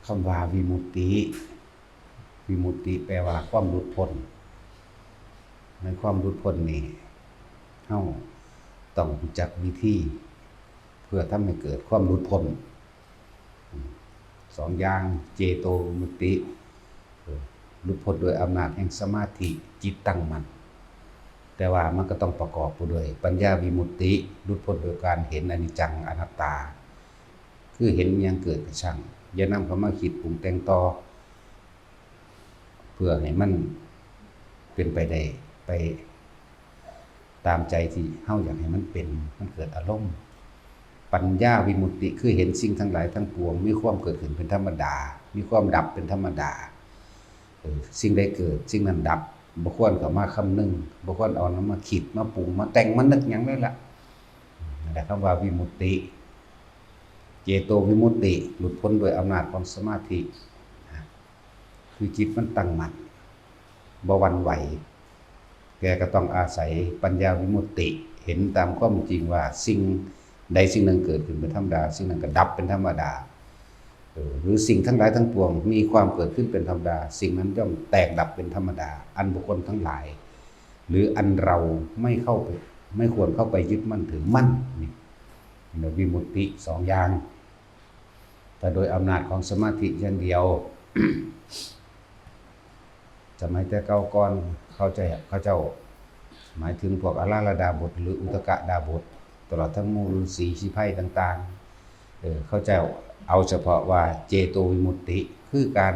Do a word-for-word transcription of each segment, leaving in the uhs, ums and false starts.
คำว่าวิมุตติ วิมุตติแปลว่าความหลุดพ้น ในความหลุดพ้นนี่ เฮาต้องรู้จักวิธี เพื่อทำให้เกิดความหลุดพ้น สองอย่าง เจโตวิมุตติ เออ หลุดพ้นโดยอำนาจแห่งสมาธิ จิตตั้งมั่น แต่ว่ามันก็ต้องประกอบไปด้วยปัญญาวิมุตติ หลุดพ้นโดยการเห็นอนิจจังอนัตตา คือเห็นอิหยังเกิดก็ช่าง อย่านำเข้ามาคิดปรุงแต่งต่อ เพื่อให้มันเป็นไปได้ ไปตามใจที่เฮาอยากให้มันเป็น มันเกิดอารมณ์ ปัญญาวิมุตติ คือเห็นสิ่งทั้งหลายทั้งปวง มีความเกิดขึ้นเป็นธรรมดา มีความดับเป็นธรรมดา เออ สิ่งใดเกิด สิ่งนั้นดับ บ่ควรเข้ามาคำนึง บ่ควรเอานำมาคิด มาปรุง มาแต่ง มานึกหยังเลยล่ะ นั่นแหละคำว่าวิมุตติ เจโตวิมุตติ หลุดพ้นโดยอำนาจของสมาธิ คือจิตมันตั้งมั่น บ่หวั่นไหว แกก็ต้องอาศัยปัญญาวิมุตติ เห็นตามความจริงว่าสิ่งใดสิ่งหนึ่งเกิดขึ้นเป็นธรรมดา สิ่งนั้นก็ดับเป็นธรรมดา เออ หรือสิ่งทั้งหลายทั้งปวงมีความเกิดขึ้นเป็นธรรมดา สิ่งนั้นย่อมแตกดับเป็นธรรมดา อันบุคคลทั้งหลาย หรืออันเราไม่เข้าไป ไม่ควรเข้าไปยึดมั่นถือมั่น นี่ วิมุตติสองอย่าง แต่โดยอำนาจของสมาธิอย่างเดียว สมัยแต่เก่าก่อน เขาจะ เขาเจ้า หมายถึงพวกอาราลดาบท หรืออุทกดาบท ตลอดทั้งหมู่ฤๅษีชีไพรต่างๆ เออ เขาเจ้าเอาเฉพาะว่าเจโตวิมุตติ คือการ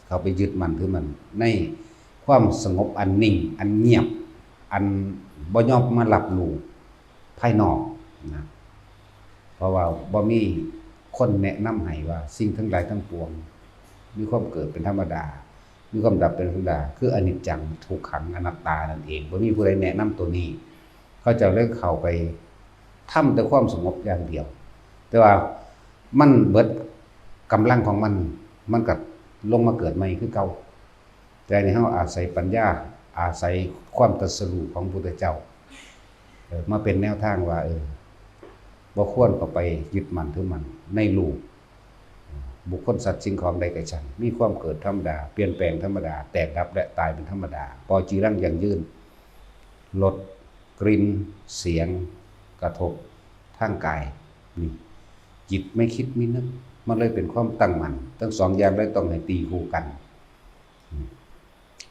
เข้าไปยึดมั่นถือมั่นในความสงบอันนิ่ง อันเงียบ อันบ่ยอมมารับรู้ภายนอกนะ เพราะว่าบ่มีคนแนะนำให้ว่าสิ่งทั้งหลายทั้งปวง มีความเกิดเป็นธรรมดา มีความดับเป็นธรรมดา คืออนิจจัง ทุกขัง อนัตตานั่นเอง บ่มีผู้ใดแนะนำตัวนี้ เขาเจ้าเลยเข้าไปทำแต่ความสงบอย่างเดียว แต่ว่ามันเบิดกำลังของมัน มันก็ลงมาเกิดใหม่คือเก่า แต่อันนี้เฮาอาศัยปัญญา อาศัยความตรัสรู้ของพุทธเจ้า เออ มาเป็นแนวทางว่า เออ บ่ควรเข้าไปยึดมั่นถือมั่นในรูป บุคคลสัตว์สิ่งของใดก็ช่าง มีความเกิดธรรมดา เปลี่ยนแปลงธรรมดา แตกดับและตายเป็นธรรมดา ปจีรังยั่งยืน รส กลิ่น เสียง กระทบทางกาย นี่ จิตไม่คิดไม่นึก มันเลยเป็นความตั้งมั่น ทั้งสองอย่างเลยต้องให้ตีคู่กัน อืม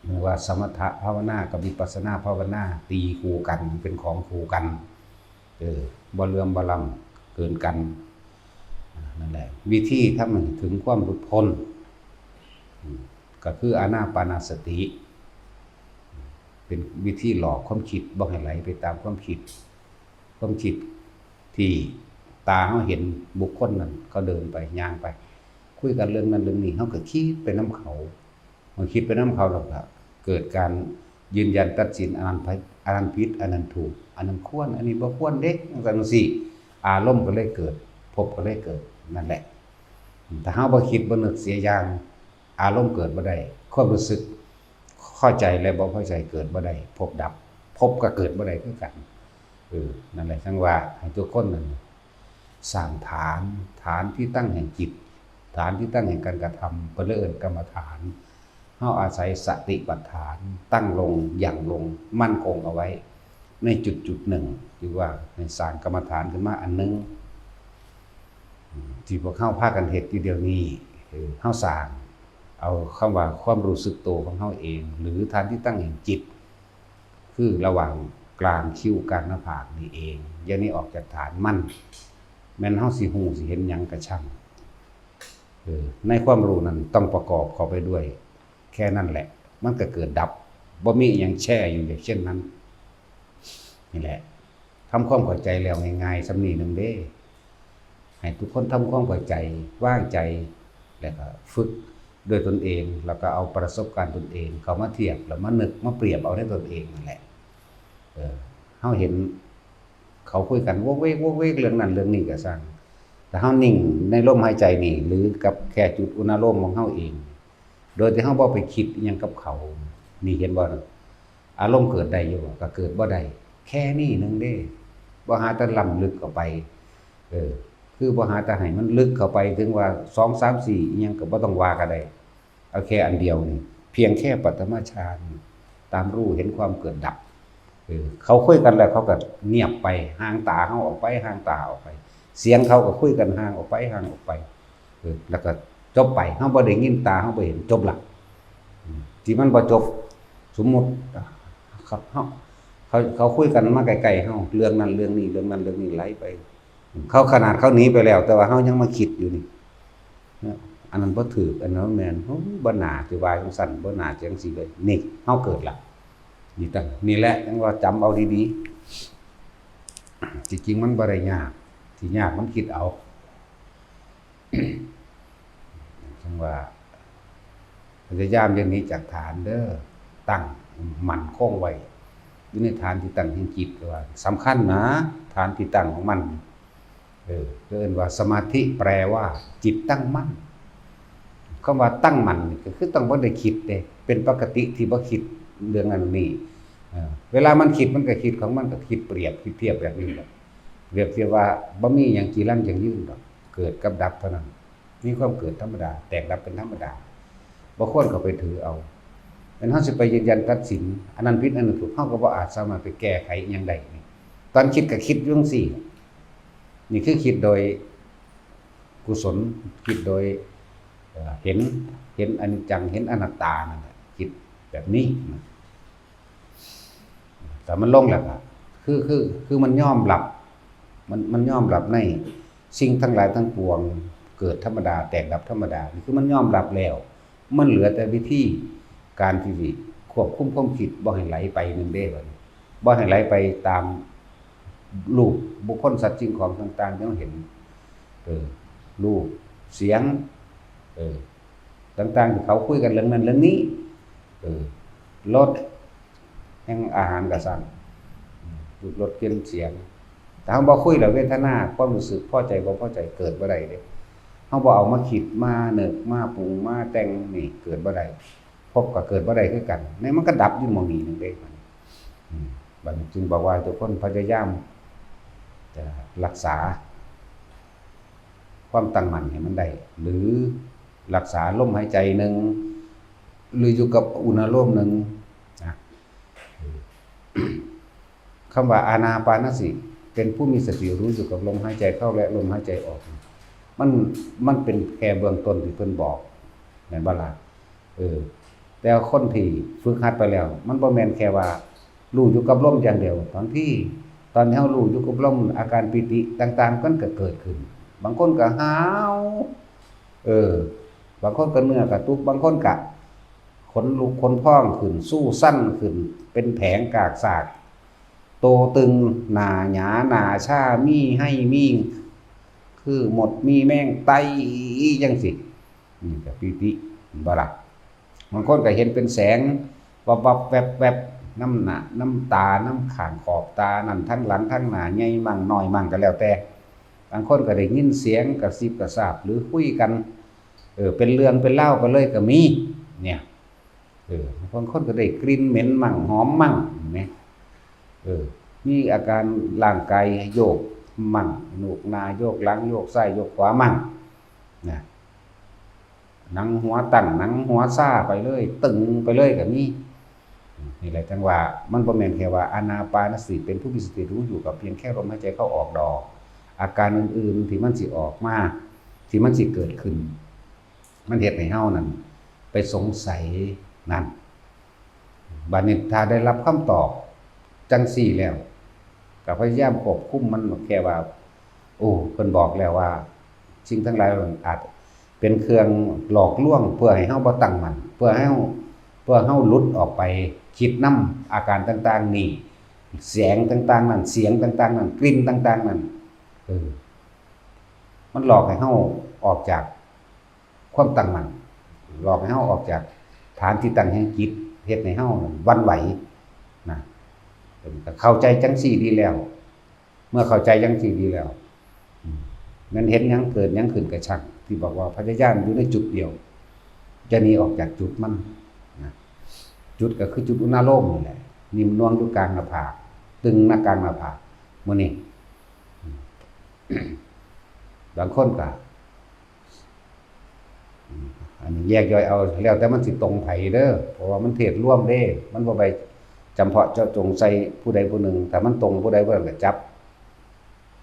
เรียกว่าสมถะภาวนากับวิปัสสนาภาวนาตีคู่กัน เป็นของคู่กัน เออ บ่เหลื่อมบ่ล้ำเกินกัน อ่า นั่นแหละ วิธีทำให้ถึงความหลุดพ้น อืม ก็คืออานาปานสติ เป็นวิธีหลอกความคิดบ่ให้ไหลไปตามความคิด ความคิดที่ตาเฮาเห็นบุคคลนั้น เขาเดินไป ย่างไป คุยกันเรื่องนั้นเรื่องนี้ เฮาก็คิดไปนำเขา เมื่อคิดไปนำเขาแล้วก็เกิดการยืนยันตัดสิน อันนั้นผิด อันนั้นผิด อันนั้นถูก อันนั้นควร อันนี้บ่ควรเด้ จั่งซั้นจั่งซี้ อารมณ์ก็เลยเกิด ภพก็เลยเกิด นั่นแหละ ถ้าเฮาบ่คิดบ่นึกเสียอย่าง อารมณ์เกิดบ่ได้ ความรู้สึกพอใจและบ่พอใจเกิดบ่ได้ ภพดับ ภพก็เกิดบ่ได้คือกัน เออ นั่นแหละ จั่งว่าให้ทุกคนนั่นสร้างฐาน ฐานที่ตั้งแห่งจิต ฐานที่ตั้งแห่งการกระทำ เพิ่นเลยเอิ้นกรรมฐาน เฮาอาศัยสติปัฏฐาน ตั้งลง หยั่งลง มั่นคงเอาไว้ ในจุดจุดหนึ่ง หรือว่าให้สร้างกรรมฐานขึ้นมาอันหนึ่ง ที่พวกเฮาพากันเฮ็ดอยู่เดี๋ยวนี้ คือเฮาสร้างเอาคำว่าความรู้สึกตัวของเฮาเอง หรือฐานที่ตั้งแห่งจิต คือระหว่างกลางคิ้วกลางหน้าผากนี่เอง อย่างนี้ออกจากฐานมัน แม่นเฮาสิฮู้สิเห็นหยังก็ช่าง เออ ในความรู้นั้นต้องประกอบเข้าไปด้วย แค่นั้นแหละ มันก็เกิดดับ บ่มีอิหยังแช่อยู่อย่างเช่นนั้น นี่แหละ ทำความเข้าใจแล้วง่ายๆ ส่ำนี้หนึ่งเด้ ให้ทุกคนทำความเข้าใจ วางใจ แล้วก็ฝึกด้วยตนเอง แล้วก็เอาประสบการณ์ตนเอง เข้ามาเทียบ แล้วมานึก มาเปรียบเอาในตนเองนั่นแหละ เออ เฮาเห็นเขาคุยกันโวกเวกโวกเวกเรื่องนั้นเรื่องนี้ก็ช่าง แต่เฮานิ่งในลมหายใจนี่ หรือกับแค่จุดอุณาโลมของเฮาเอง โดยที่เฮาบ่ไปคิดอิหยังกับเขา นี่เห็นบ่ อารมณ์เกิดได้อยู่บ่ ก็เกิดบ่ได้ แค่นี้หนึ่งเด้ บ่หาแต่ล้ำลึกเข้าไป เออ คือบ่หาแต่ให้มันลึกเข้าไปถึงว่าสอง สาม สี่ อิหยังก็บ่ต้องว่าก็ได้ เอาแค่อันเดียวนี่ เพียงแค่ปฐมฌาน ตามรู้เห็นความเกิดดับ เออ เขาคุยกันแล้วเขาก็เงียบไป ห่างตาเขาออกไป ห่างตาออกไป เสียงเขาก็คุยกันห่างออกไป ห่างออกไป เออ แล้วก็จบไป เขาบ่ได้ยิน ตาเขาบ่เห็น จบละ อืม ที่มันบ่จบ สมมุติ เขา เขา เขา เขาคุยกันมาใกล้ๆ เฮา เรื่องนั้นเรื่องนี้ เรื่องนั้นเรื่องนี้ไหลไป เขาขนาดเขาหนีไปแล้ว แต่ว่าเฮายังมาคิดอยู่นี่ นะ อันนั้นบ่ถืก อันนั้นบ่แม่น โอ้ย บ่น่าสิว่าจั่งซั้น บ่น่าจั่งซี้เลย นี่ เฮาเกิดละ นี่ตั้ง นี่แหละ จั่งว่าจำเอาดีๆ ที่จริงมันบ่ได้ยาก ที่ยากมันคิดเอา จั่งว่า พยายามอย่าหนีจากฐานเด้อ ตั้งมั่นคงไว้ อยู่ในฐานที่ตั้งแห่งจิต ว่าสำคัญนะ ฐานที่ตั้งของมัน เออ เอิ้นว่าสมาธิแปลว่าจิตตั้งมั่น คำว่าตั้งมั่นนี่ก็คือต้องบ่ได้คิดเด้ เป็นปกติที่บ่คิดเรื่องนั้นนี่ เออ เวลามันคิดมันก็คิดของมัน ก็คิดเปรียบ คิดเทียบแบบนี้แหละ เปรียบเทียบว่าบ่มีหยังจีรังยั่งยืนดอก เกิดกับดับเท่านั้น มีความเกิดธรรมดา แตกดับเป็นธรรมดา บ่ควรเข้าไปถือเอา แม่นเฮาสิไปยืนยันตัดสิน อันนั้นผิด อันนั้นถูก เฮาก็บ่อาจสามารถไปแก้ไขอิหยังได้นี่ ตอนคิดก็คิดอยู่จั่งซี้ นี่คือคิดโดยกุศล คิดโดย เอ่อ เห็น เห็นอนิจจัง เห็นอนัตตานั่นแหละ คิดแบบนี้นะ แต่มันลงแล้วก็ คือ คือ คือมันยอมรับ มัน มันยอมรับในสิ่งทั้งหลายทั้งปวง เกิดธรรมดา แตกดับธรรมดา นี่คือมันยอมรับแล้ว มันเหลือแต่วิธีการที่สิควบคุมความคิดบ่ให้ไหลไปนั่นเด้ บัดนี้ บ่ให้ไหลไปตามรูปบุคคลสัตว์สิ่งของต่างๆ ที่เราเห็น เออ รูป เสียง เออ ต่างๆ ที่เขาคุยกันเรื่องนั้นเรื่องนี้ เออ รส แห่งอาหารก็ซ่าง รูป รส กลิ่น เสียง ถ้าเราบ่คุยแล้ว เวทนา ความรู้สึกพอใจบ่พอใจเกิดบ่ได้เด้ เราบ่เอามาคิด มานึก มาปรุง มาแต่งนี่เกิดบ่ได้ ภพก็เกิดบ่ได้คือกัน นี่มันก็ดับอยู่หม่องนี้นั่นเอง อืม บัดนี้จึงบอกว่าทุกคนพยายามจะรักษาความตั้งมั่นให้มันได้ หรือรักษาลมหายใจหนึ่ง หรืออยู่กับอุณาโลมหนึ่งนะ คำว่าอานาปานสติ เป็นผู้มีสติรู้อยู่กับลมหายใจเข้าและลมหายใจออก มัน มันเป็นแค่เบื้องต้นที่เพิ่นบอก แม่นบ่ล่ะ เออ แต่คนที่ฝึกหัดไปแล้ว มันบ่แม่นแค่ว่ารู้อยู่กับลมอย่างเดียว บางทีตอนที่เรารู้อยู่กับลม อาการปีติต่างๆ มันก็เกิดขึ้น บางคนก็หาว เออ บางคนก็เนื้อกระตุก บางคนก็ขนลุกขนพองขึ้น สู้สั่นขึ้น เป็นแผงกากซาก โตตึง หน้าหยา หน้าชา มีไฮ มี คือมด มีแมงไต่จั่งซี้ นี่ก็ปีติ บ่ล่ะ บางคนก็เห็นเป็นแสง วับวับแวบแวบ นำหน้า นำตา นำข้างขอบตา นั่นทั้งหลังทั้งหน้า ใหญ่มั่งน้อยมั่งก็แล้วแต่ บางคนก็ได้ยินเสียงกระซิบกระซาบหรือคุยกัน เออ เป็นเรื่องเป็นราวไปเลยก็มี เนี่ย เออ บางคนก็ได้กลิ่นเหม็นมั่งหอมมั่ง เห็นไหม เออ มีอาการร่างกายโยกมั่ง โยกหน้า โยกหลัง โยกซ้าย โยกขวามั่ง นะ หนังหัวตั้ง หนังหัวชาไปเลย ตึงไปเลยก็มี นี่แหละจั่งว่า มันบ่แม่นแค่ว่าอานาปานสติ เป็นผู้มีสติรู้อยู่กับเพียงแค่ลมหายใจเข้าออกดอก อาการอื่นๆ ที่มันสิออกมา ที่มันสิเกิดขึ้น มันเฮ็ดให้เฮานั่นไปสงสัยนั่น บัดนี้ถ้าได้รับคำตอบจั่งซี้แล้ว ก็พยายามควบคุมมัน แค่ว่า โอ้ เพิ่นบอกแล้วว่า สิ่งทั้งหลายมันอาจเป็นเครื่องหลอกลวงเพื่อให้เฮาบ่ตั้งมั่น เพื่อให้เฮา เพื่อเฮาหลุดออกไปคิดนำอาการต่างๆ นี่ แสงต่างๆ นั่น เสียงต่างๆ นั่น กลิ่นต่างๆ นั่น เออ มันหลอกให้เฮาออกจากความตั้งมั่น หลอกให้เฮาออกจากฐานที่ตั้งแห่งจิต เฮ็ดให้เฮาหวั่นไหวนะ เออ ก็เข้าใจจั่งซี้ดีแล้ว เมื่อเข้าใจจั่งซี้ดีแล้ว อืม แม่นเห็นหยังเกิดหยังขึ้นก็ช่าง ที่บอกว่าพยายามอยู่ในจุดเดียว จะหนีออกจากจุดมันนะ จุดก็คือจุดอุณาโลมนี่แหละ นิ่มนวลอยู่กลางหน้าผาก ตึงหน้ากลางหน้าผาก มื้อนี้ อืม บางคนก็ อืม อันนี้แยกย่อยเอา แล้วแต่มันสิตรงไผเด้อ เพราะว่ามันเทศน์รวมเด้ มันบ่ไปจำเพาะเจาะจงใส่ผู้ใดผู้หนึ่ง ถ้ามันตรงผู้ใดผู้นั้นก็จับ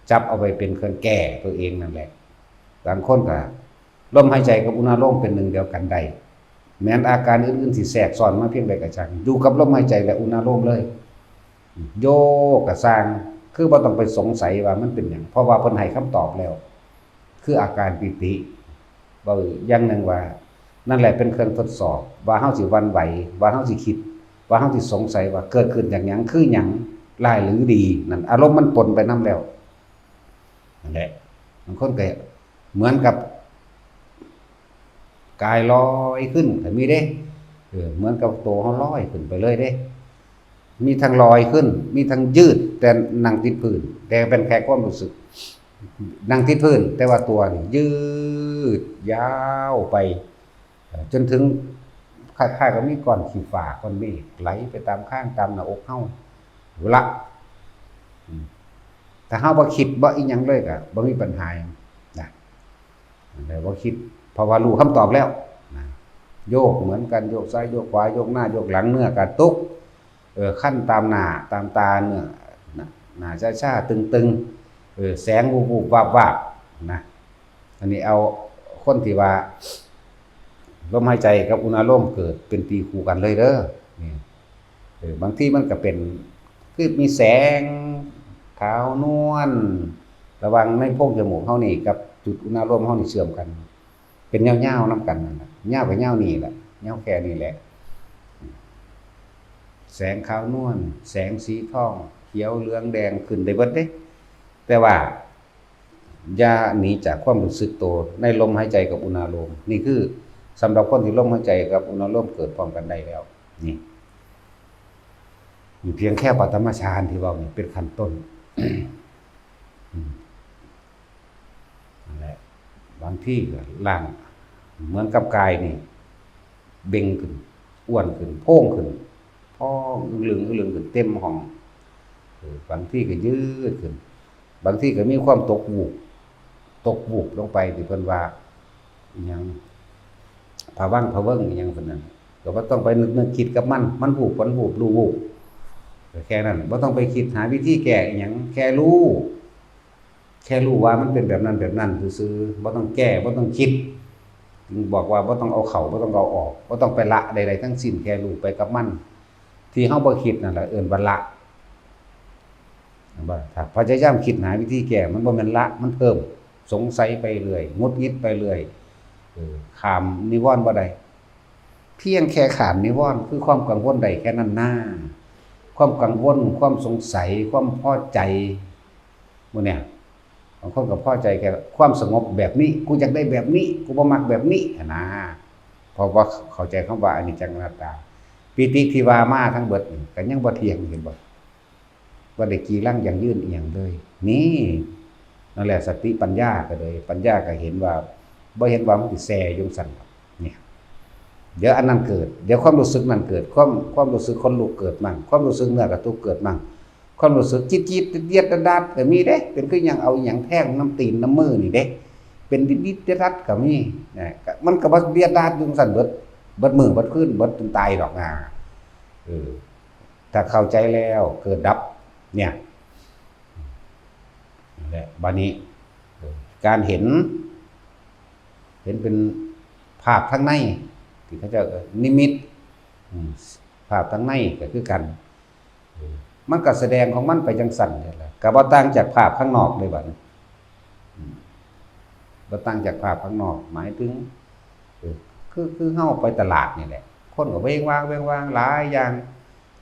จับเอาไปเป็นเครื่องแก้ตัวเองนั่นแหละ บางคนก็ ลมหายใจกับอุณาโลมเป็นหนึ่งเดียวกันได้ แม้นอาการอื่นๆสิแทรกซ้อนมาเพียงใดก็ช่าง อยู่กับลมหายใจและอุณาโลมเลย โยกก็ซ่าง คือบ่ต้องไปสงสัยว่ามันเป็นหยัง เพราะว่าเพิ่นให้คำตอบแล้ว คืออาการปีติ เว้าอย่างหนึ่งว่า นั่นแหละเป็นเครื่องทดสอบ ว่าเฮาสิหวั่นไหว ว่าเฮาสิคิด ว่าเฮาสิสงสัยว่าเกิดขึ้นจากหยัง คือหยัง ร้ายหรือดี นั่นอารมณ์มันปนไปนำแล้ว นั่นแหละ บางคนก็เหมือนกับ กายลอยขึ้นก็มีเด้ เออ เหมือนกับตัวเฮาลอยขึ้นไปเลยเด้ มีทั้งลอยขึ้น มีทั้งยืด แต่นั่งติดพื้น แต่เป็นแค่ความรู้สึก นั่งติดพื้น แต่ว่าตัวนี่ยืดยาวไป เอ่อ จนถึงคล้ายๆกับมีก้อนขี้ฟ้าก้อนเมฆไหลไปตามคางตามหน้าอกเฮา เอาละ อืม ถ้าเฮาบ่คิดบ่อิหยังเลยก็บ่มีปัญหาหยังนะ แต่บ่คิด เพราะว่ารู้คำตอบแล้วนะ โยกเหมือนกัน โยกซ้ายโยกขวา โยกหน้าโยกหลัง เนื้อกระตุก เออ คันตามหน้าตามตา เนื้อ หน้า หน้าชาๆ ตึงๆ เออ แสงวุบๆ วาบๆ นะ อันนี้เอาคนที่ว่า ลมหายใจกับอุณาโลมเกิดเป็นตีคู่กันเลยเด้อ นี่ เออ บางทีมันก็เป็น คือมีแสงขาวนวล ระหว่างในโพรงจมูกเฮานี่กับจุดอุณาโลมเฮานี่เชื่อมกัน เป็นยาวๆนำกันนั่นล่ะ ยาวก็ยาวนี่แหละ ยาวแค่นี้แหละ แสงขาวนวล แสงสีทอง เขียว เหลือง แดง ขึ้นได้เบิดเด้ แต่ว่า อย่าหนีจากความรู้สึกตัวในลมหายใจกับอุณาโลม นี่คือสำหรับคนที่ลมหายใจกับอุณาโลมเกิดพร้อมกันได้แล้ว นี่ อยู่เพียงแค่ปฐมฌานที่เว้านี่เป็นขั้นต้น อืม นั่นแหละ บางทีก็ร่างเหมือนกับกายนี่ เบ่งขึ้น อ้วนขึ้น โพร่งขึ้น พองอึ้งลึงอึ้งลึงขึ้นเต็มห้อง เออ บางทีก็ยืดขึ้น บางทีก็มีความตกวูบ ตกวูบลงไปที่เพิ่นว่า อิหยัง ผวังค์ผเวิงค์อิหยังเพิ่นนั่น ก็บ่ต้องไปนึกนึกคิดกับมัน มันวูบ มันวูบ รู้วูบ ก็แค่นั้น บ่ต้องไปคิดหาวิธีแก้อิหยัง แค่รู้ แค่รู้ว่ามันเป็นแบบนั้นแบบนั้นซื่อๆ บ่ต้องแก้ บ่ต้องคิด ถึงบอกว่าบ่ต้องเอาเข้า บ่ต้องเอาออก บ่ต้องไปละใดๆทั้งสิ้น แค่รู้ไปกับมัน ที่เฮาบ่คิดนั่นแหละเอิ้นว่าละ เห็นบ่ ถ้าพยายามคิดหาวิธีแก้ มันบ่แม่นละ มันเพิ่ม สงสัยไปเรื่อย หงุดหงิดไปเรื่อย เออ ข้ามนิวรณ์บ่ได้ เพียงแค่ข้ามนิวรณ์ คือความกังวลได้แค่นั้นนา ความกังวล ความสงสัย ความพอใจ หมู่เนี่ย บางคนก็พอใจแค่ความสงบแบบนี้ กูอยากได้แบบนี้ กูบ่มักแบบนี้หั้นนะ เพราะว่าเข้าใจคำว่าอนิจจังอนัตตา ปีติที่ว่ามาทั้งเบิดนี่ก็ยังบ่เที่ยง เห็นบ่ บ่ได้จีรังยั่งยืนอิหยังเลย นี่ นั่นแหละสติปัญญาก็เลย ปัญญาก็เห็นว่า บ่เห็นว่ามันสิแซ่อยู่จั่งซั้น เนี่ย เดี๋ยวอันนั้นเกิด เดี๋ยวความรู้สึกนั้นเกิด ความ ความรู้สึกขนลุกเกิดมั่ง ความรู้สึกเนื้อกระตุกเกิดมั่ง ความรู้สึกจี๊ดๆ เดียดๆ ดัดๆ ก็มีเด้ เป็นคือหยังเอาอิหยังแทงนำตีนนำมือนี่เด้ เป็นดิดๆ ดัดๆ ก็มี นะ ก็ มันก็บ่เดียดดัดอยู่จั่งซั้นเบิด เบิดมื้อเบิดคืน เบิดจนตายดอกนะ เออ ถ้าเข้าใจแล้วเกิดดับ เนี่ย นั่นแหละ บัดนี้ เออ การเห็น เห็นเป็นภาพทางใน ที่เขาเจ้าเอิ้นนิมิต อืม ภาพทางในก็คือกัน เออ มันก็แสดงของมันไปจั่งซั้นนี่แหละ ก็บ่ต่างจากภาพข้างนอกเลยบัดนี้ อืม บ่ต่างจากภาพข้างนอก หมายถึง เออ คือ คือเฮาไปตลาดนี่แหละ คนก็เวงวาง เวงวางหลายอย่าง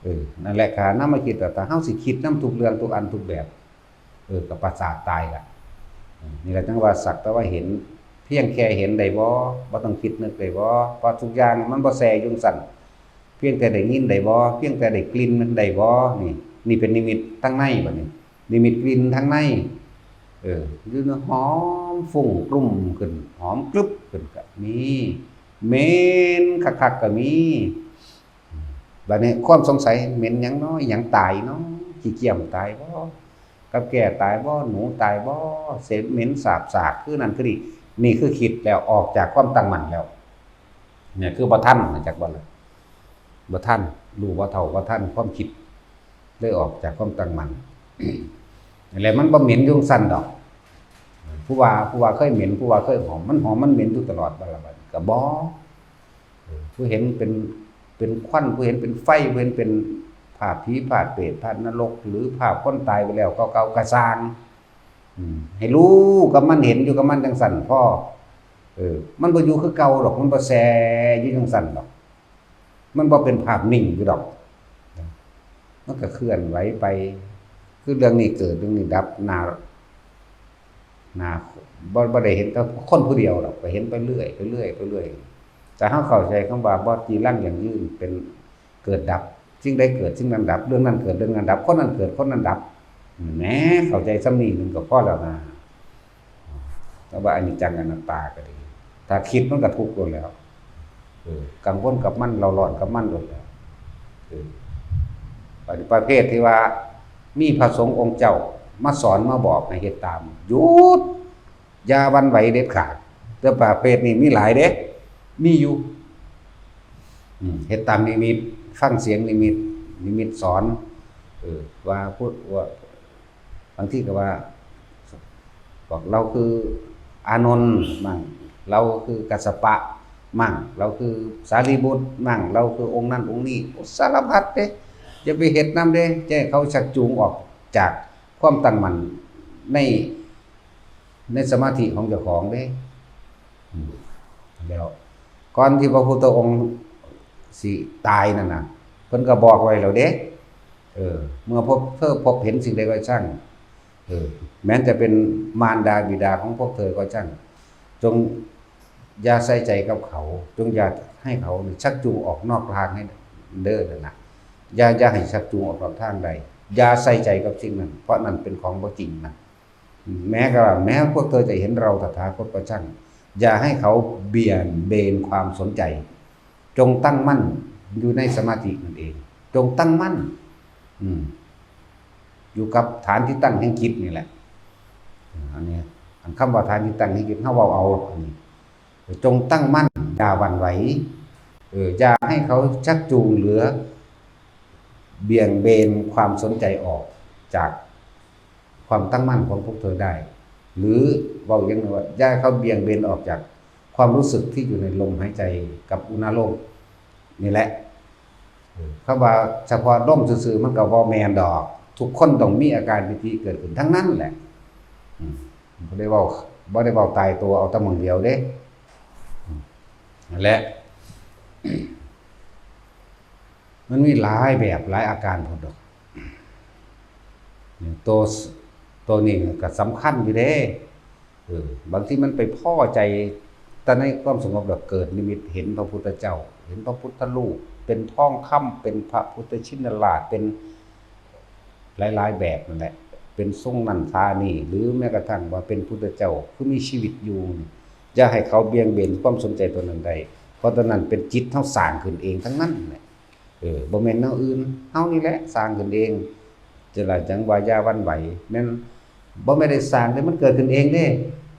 เออ นั่นแหละ ถ้านำมาคิด ถ้าเฮาสิคิดนำทุกเรื่องทุกอันทุกแบบ เออ ก็ประสาทตายละ อืม นี่แหละจั่งว่าสักแต่ว่าเห็น เพียงแค่เห็นได้บ่ บ่ต้องคิดนึกได้บ่ เพราะทุกอย่างมันบ่แซ่อยู่จั่งซั้น เพียงแต่ได้ยินได้บ่ เพียงแต่ได้กลิ่นมันได้บ่ นี่ นี่เป็นนิมิตทางในบัดนี้ นิมิตกลิ่นทางใน เออ อยู่ในหอมฟุ้งคลุ้งขึ้น หอมกรึบขึ้นก็มี เหม็นคักๆก็มี บัดนี้ความสงสัย เหม็นหยังน้อ หยังตายน้อ ขี้เกียจตายบ่ กับแก่ตายบ่ หนูตายบ่ เสมเหม็นสาบสากคือนั่นคือนี่ นี่คือคิดแล้วออกจากความตั้งมั่นแล้ว เนี่ยคือบ่ทัน จักบ่ล่ะ บ่ทัน รู้บ่เฒ่าบ่ทันความคิด เลยออกจากความตั้งมั่น แล้วมันบ่เหม็นอยู่จั่งซั้นดอก ผู้ว่า ผู้ว่าเคยเหม็น ผู้ว่าเคยหอม มันหอมมันเหม็นอยู่ตลอดบ่ล่ะ บัดนี้ก็บ่ เออ ผู้เห็นเป็น เป็นควัน ผู้เห็นเป็นไฟ ผู้เห็นเป็นภาพผี ภาพเปรต ภาพนรก หรือภาพคนตายไปแล้วเก่าๆ ก็ซ่าง อืม ให้รู้กับมัน เห็นอยู่กับมันจั่งซั้นพอ เออ มันบ่อยู่คือเก่าดอก มันบ่แซ่อยู่จั่งซั้นดอก มันบ่เป็นภาพนิ่งอยู่ดอก มันก็เคลื่อนไหวไป คือเรื่องนี้เกิด เรื่องนี้ดับ หน้า หน้า บ่ บ่ได้เห็นแต่คนผู้เดียวดอก ก็เห็นไปเรื่อย ไปเรื่อย ไปเรื่อย แต่เฮาเข้าใจคำว่าบ่จีรังยั่งยืน เป็นเกิดดับ สิ่งใดเกิด สิ่งนั้นดับ เรื่องนั้นเกิด เรื่องนั้นดับ คนนั้นเกิด คนนั้นดับ แหม เข้าใจส่ำนี้หนึ่งก็พอแล้วนะ แต่ว่าอนิจจังอนัตตาก็ดี ถ้าคิดมันก็ทุกข์โลดแล้ว เออ กังวลกับมัน เร่าร้อนกับมันโลดแล้ว เออ ประเภทที่ว่ามีพระสงฆ์องค์เจ้ามาสอนมาบอกให้เฮ็ดตาม หยุด อย่าหวั่นไหวเด็ดขาด แต่ประเภทนี้มีหลายเด้ มีอยู่ อืม เฮ็ดตามนิมิต ฟังเสียงนิมิต นิมิตสอน เออ ว่าพุทธ ว่า บางทีก็ว่า บอกเราคืออานนท์มั่ง เราคือกัสสปะมั่ง เราคือสารีบุตรมั่ง เราคือองค์นั้นองค์นี้ โอ้ สารพัดเด้ อย่าไปเฮ็ดนำเด้ จะให้เขาชักจูงออกจากความตั้งมั่นใน ในสมาธิของเจ้าของเด้ อืม แล้ว ก่อนที่พระพุทธองค์สิตายนั่นน่ะ เพิ่นก็บอกไว้แล้วเด้ เออ เมื่อพบเธอพบเห็นสิ่งใดก็ช่าง เออ แม้จะเป็นมารดาบิดาของพวกเธอก็ช่าง จงอย่าใส่ใจกับเขา จงอย่าให้เขาชักจูงออกนอกทางให้เด้อนั่นน่ะ อย่า อย่าให้ชักจูงออกนอกทางใด อย่าใส่ใจกับสิ่งนั้น เพราะนั่นเป็นของบ่จริงนะ แม้กระทั่ง แม้พวกเธอจะเห็นเราตถาคตก็ช่าง อย่าให้เขาเบี่ยงเบนความสนใจ จงตั้งมั่นอยู่ในสมาธินั่นเอง จงตั้งมั่น อืม อยู่กับฐานที่ตั้งแห่งจิตนี่แหละ อันนี้ อันคำว่าฐานที่ตั้งแห่งจิต เฮาเว้าเอา อันนี้ จงตั้งมั่น อย่าหวั่นไหว เออ อย่าให้เขาชักจูงหรือเบี่ยงเบนความสนใจออกจากความตั้งมั่นของพวกเธอได้ หรือเว้าอย่างหนึ่งว่า อย่าให้เขาเบี่ยงเบนออกจากความรู้สึกที่อยู่ในลมหายใจกับอุณาโลมนี่แหละ เออ คำว่าเฉพาะลมซื่อๆ มันก็บ่แม่นดอก ทุกคนต้องมีอาการปีติเกิดขึ้นทั้งนั้นแหละ อืม บ่ได้เว้า บ่ได้เว้าตายตัว เอาแต่หม่องเดียวเด้ อืม นั่นแหละ มันมีหลายแบบหลายอาการพุ้นดอก ตัว ตัวนี้ก็สำคัญอยู่เด้ เออ บางทีมันไปพ้อใจ แต่ในความสงบแล้วเกิดนิมิตเห็นพระพุทธเจ้า เห็นพระพุทธรูป เป็นทองคำ เป็นพระพุทธชินราช เป็นหลายๆ แบบนั่นแหละ เป็นทรงนั้นท่านี้ หรือแม้กระทั่งว่าเป็นพุทธเจ้า คือมีชีวิตอยู่นี่ อย่าให้เขาเบี่ยงเบนความสนใจตัวนั้นได้ เพราะตัวนั้นเป็นจิตเฮาสร้างขึ้นเองทั้งนั้นแหละ เออ บ่แม่นแนวอื่น เฮานี่แหละสร้างขึ้นเอง จั่งล่ะจั่งว่าอย่าหวั่นไหว แม่น บ่แม่นได้สร้างเด้ มันเกิดขึ้นเองเด้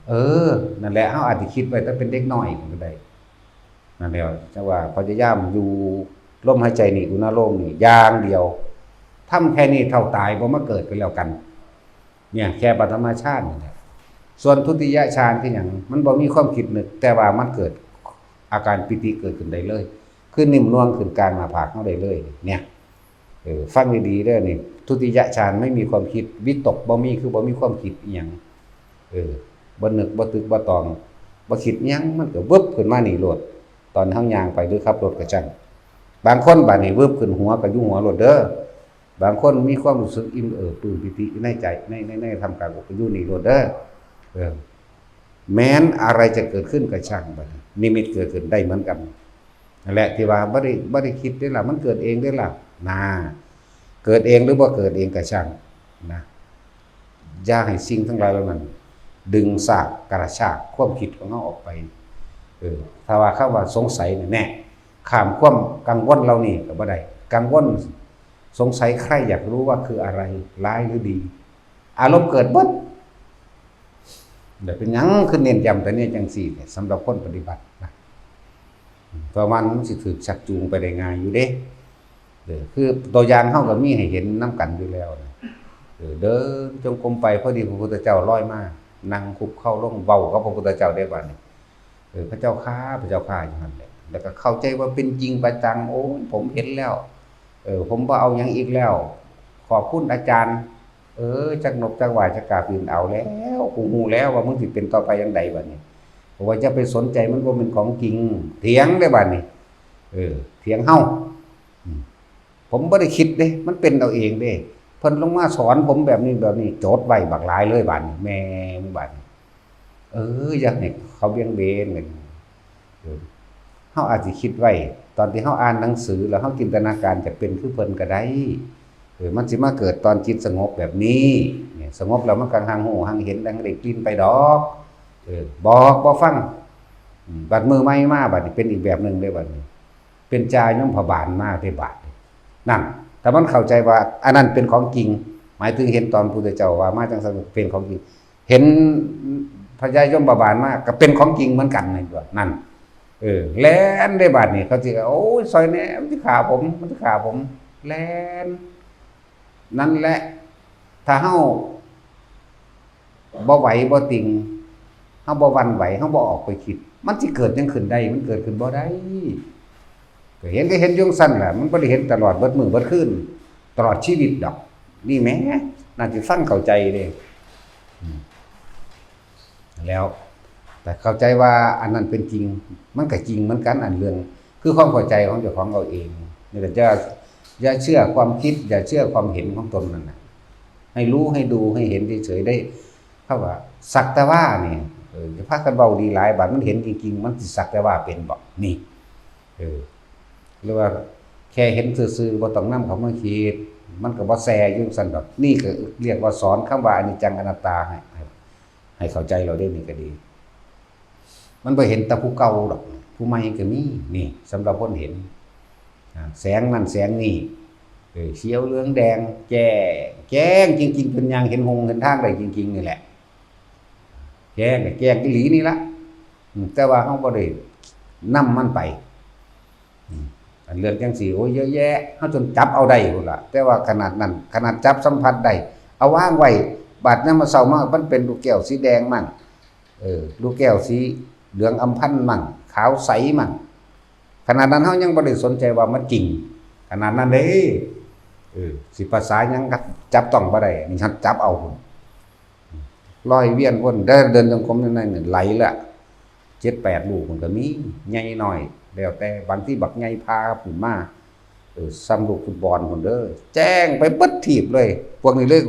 เออ นั่นแหละ เฮาอาจสิคิดไว้แต่เป็นเด็กน้อยก็ได้ นั่นแหละ จั่งว่าพยายามอยู่ลมหายใจนี่ อุณาโลมนี่อย่างเดียว ทำแค่นี้เท่าตายบ่มาเกิดก็แล้วกัน เนี่ย แค่ปฐมฌานนี่แหละ ส่วนทุติยฌานคือหยัง มันบ่มีความคิดนึก แต่ว่ามันเกิดอาการปีติเกิดขึ้นได้เลย คือนิ่มนวลขึ้นกลางหน้าผากเฮาได้เลย เนี่ย เออ ฟังดีๆ เด้อนี่ ทุติยฌานไม่มีความคิด วิตกบ่มี คือบ่มีความคิดอิหยัง เออ บ่นึก บ่ตึก บ่ตอง บ่คิดหยัง มันก็วึบขึ้นมานี่โลด ตอนเฮาย่างไปหรือขับรถก็จั่ง บางคนบาดนี้วึบขึ้นหัวก็อยู่หัวโลดเด้อ บางคนมีความรู้สึกอิ่มเอิบปลื้มปีติในใจ ใน ใน ในท่ามกลางอกก็อยู่นี่โลดเด้อ เออ แม้นอะไรจะเกิดขึ้นก็ช่าง บัดนี้นิมิตเกิดขึ้นได้เหมือนกัน นั่นแหละที่ว่าบ่ได้ บ่ได้คิดเด้ล่ะ มันเกิดเองเด้ล่ะ นะ เกิดเองหรือบ่เกิดเองก็ช่าง นะ อย่าให้สิ่งทั้งหลายเหล่านั้น ดึงซากกระชากความคิดของเฮาออกไป เออ ถ้าว่าคำว่าสงสัยนี่แน่ ข้ามความกังวลเหล่านี้ก็บ่ได้ กังวล สงสัยใคร่อยากรู้ว่าคืออะไร ร้ายหรือดี อารมณ์เกิดเบิด แต่เป็นหยังคือเน้นย้ำแต่เนี่ยจังซี่เนี่ย สำหรับคนปฏิบัตินะ เพราะมันสิถูกชักจูงไปได้ง่ายอยู่เด้ เออ คือตัวอย่างเฮาก็มีให้เห็นนำกันอยู่แล้วนะ เออ เดินจงกรมไป พอดีพระพุทธเจ้าลอยมา นั่งคุกเข่าลงเว้ากับพระพุทธเจ้าได้บัดนี้ เออ พระเจ้าข้า พระเจ้าข้า อยู่หั่นแหละ แล้วก็เข้าใจว่าเป็นจริงประจัง โอ้ย ผมเห็นแล้ว เออ ผมบ่เอาหยังอีกแล้ว ขอบคุณอาจารย์ เออ จักนบจักไหว้จักกราบยืนเอาแล้ว กูฮู้แล้วว่ามึงสิเป็นต่อไปจั่งใดบัดนี้ เพราะว่าอย่าไปสนใจ มันบ่แม่นของจริง เถียงได้บัดนี้ เออ เถียงเฮา อืม ผมบ่ได้คิดเด้ มันเป็นเอาเองเด้ เพิ่นลงมาสอนผมแบบนี้แบบนี้ จดไว้บักหลายเลยบัดนี้ แม่งบัดนี้ เออ อย่าให้เขาเบี่ยงเบนกัน เออ เฮาอาจสิคิดไว้ ตอนที่เฮาอ่านหนังสือแล้วเฮาจินตนาการจะเป็นคือเพิ่นก็ได้ เออ มันสิมาเกิดตอนจิตสงบแบบนี้ เนี่ย สงบแล้วมันก็หังฮู้หังเห็นหังได้กลิ่นไปดอก เออ บอกบ่ฟัง อืม บัดมื้อใหม่มาบัดนี้เป็นอีกแบบหนึ่งเด้บัดนี้ เป็นจ่ายมพบาลมาเด้บาดนี้ นั่น ถ้ามันเข้าใจว่าอันนั้นเป็นของจริง หมายถึงเห็นตอนพุทธเจ้าว่ามาจั่งซั่นเป็นของจริง เห็นพญายมบาลมาก็เป็นของจริงเหมือนกันนี่ตัว นั่น เออ แล่นได้บาดนี้ เขาสิ โอ้ย ซอยแหน่ มันสิฆ่าผม มันสิฆ่าผม แล่น นั่นแหละ ถ้าเฮาบ่ไหวบ่ติง เฮาบ่หวั่นไหว เฮาบ่ออกไปคิด มันสิเกิดหยังขึ้นได้ มันเกิดขึ้นบ่ได้ ก็เห็นก็เห็นอยู่จั่งซั่นล่ะ มันบ่ได้เห็นตลอดเบิดมื้อเบิดคืน ตลอดชีวิตดอก นี่แหม น่าสิฟังเข้าใจเด้ อืม แล้ว แต่เข้าใจว่าอันนั้นเป็นจริง มันก็จริงเหมือนกัน อันเรื่อง คือความเข้าใจของเจ้าของเอาเอง นี่ก็จะ อย่าเชื่อความคิด อย่าเชื่อความเห็นของตนนั่นน่ะ ให้รู้ ให้ดู ให้เห็นเฉยๆ ได้ เขาว่า สักแต่ว่านี่ เออ อย่าพากันเว้าดีหลาย บาดมันเห็นจริงๆ มันสิสักแต่ว่าเป็นบ่ นี่ เออ หรือว่าแค่เห็นซื่อๆ บ่ต้องนำเข้ามาคิด มันก็บ่แซ่อยู่จั่งซั่นดอก นี่ก็เรียกว่าสอนคำว่าอนิจจังอนัตตาให้ ให้ ให้เข้าใจเราได้นี่ก็ดี มันบ่เห็นแต่ผู้เก่าดอก ผู้ใหม่ก็มี นี่ สำหรับคนเห็น อ่า แสงนั่นแสงนี่ เออ เขียวเหลืองแดง แจ้ง แจ้งจริงๆ จนย่างเห็นหงเห็นทางได้จริงๆ นี่แหละ แจ้งก็แจ้งอีหลีนี่ละ อืม แต่ว่าเฮาบ่ได้นำมันไป อืม อันเรื่องจั่งซี้ โอ้ย เยอะแยะ เฮาจนจับเอาได้พุ้นล่ะ แต่ว่าขนาดนั้น ขนาดจับสัมผัสได้ เอาวางไว้ บาดยามมื้อเช้ามา มันเป็นลูกแก้วสีแดงมั่ง เออ ลูกแก้วสีเหลืองอำพันมั่ง ขาวใสมั่ง ขนาดนั้นเฮายังบ่ได้สนใจว่ามันจริง ขนาดนั้นเด้ เออ สิภาษาหยังก็จับต้องบ่ได้ นี่หัดจับเอาพุ้น ลอยเวียนวน เดิน เดินจงกรมในนั้นนี่ไหลละ เจ็ดแปดลูกมันก็มี ใหญ่น้อย แล้วแต่ บางทีบักใหญ่พาขึ้นมา เออ ส่ำลูกฟุตบอลพุ้นเด้อ แจ้งไปเบิดทีบเลย พวกนี้เลย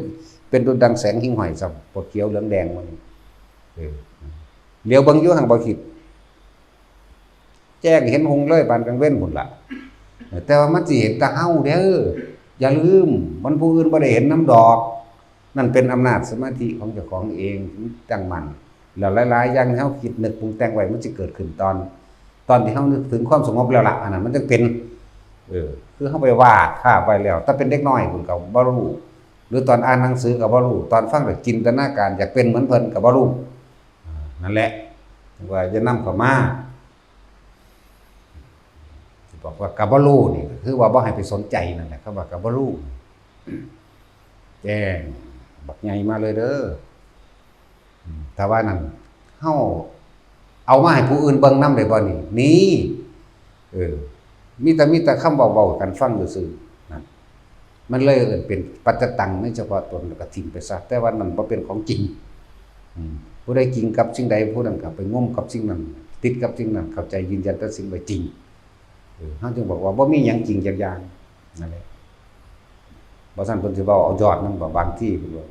เป็นดุจดังแสงหิ่งห้อยซ้ำ พวกเขียวเหลืองแดงมัน เออ เหลียวเบิ่งอยู่หั่นบ่คิด แจ้งเห็นหงเลยปานกลางเว็นพุ้นล่ะ แต่ว่ามันสิเห็นแต่เฮาเด้อ อย่าลืม มันผู้อื่นบ่ได้เห็นนำดอก นั่นเป็นอำนาจสมาธิของเจ้าของเอง ตั้งมั่น แล้วหลายๆ อย่างที่เฮาคิดนึกปรุงแต่งไว้ มันสิเกิดขึ้นตอน ตอนที่เฮานึกถึงความสงบแล้วล่ะ อันนั้นมันจั่งเป็น เออ คือเฮาไปวาดภาพไว้แล้ว แต่เป็นเด็กน้อยพุ้นก็บ่รู้ หรือตอนอ่านหนังสือก็บ่รู้ ตอนฟังแล้วจินตนาการอยากเป็นเหมือนเพิ่นก็บ่รู้ อ่า นั่นแหละ ว่าอย่านำเข้ามา บอกว่าก็บ่รู้นี่ ก็คือว่าบ่ให้ไปสนใจนั่นแหละ คำว่าก็บ่รู้ แจ้ง บักใหญ่มาเลยเด้อ อืม ถ้าว่านั่น เฮาเอามาให้ผู้อื่นเบิ่งนำได้บ่นี่ นี่ เออ มีแต่ มีแต่คำเว้าๆ กันฟังซื่อๆ นั่น มันเลยเอิ้นเป็นปัจจตังในเฉพาะตน แล้วก็ทิ้งไปซะ แต่ว่านั่นบ่เป็นของจริง อืม ผู้ใดจริงกับสิ่งใด ผู้นั้นก็ไปงมกับสิ่งนั้น ติดกับสิ่งนั้น เข้าใจยืนยันแต่สิ่งใดจริง เออ เฮาจึงบอกว่าบ่มีหยังจริงจักอย่าง นั่นแหละ บ่ซั้นเพิ่นสิเว้าเอายอดมันบ่ บางทีเพิ่นว่า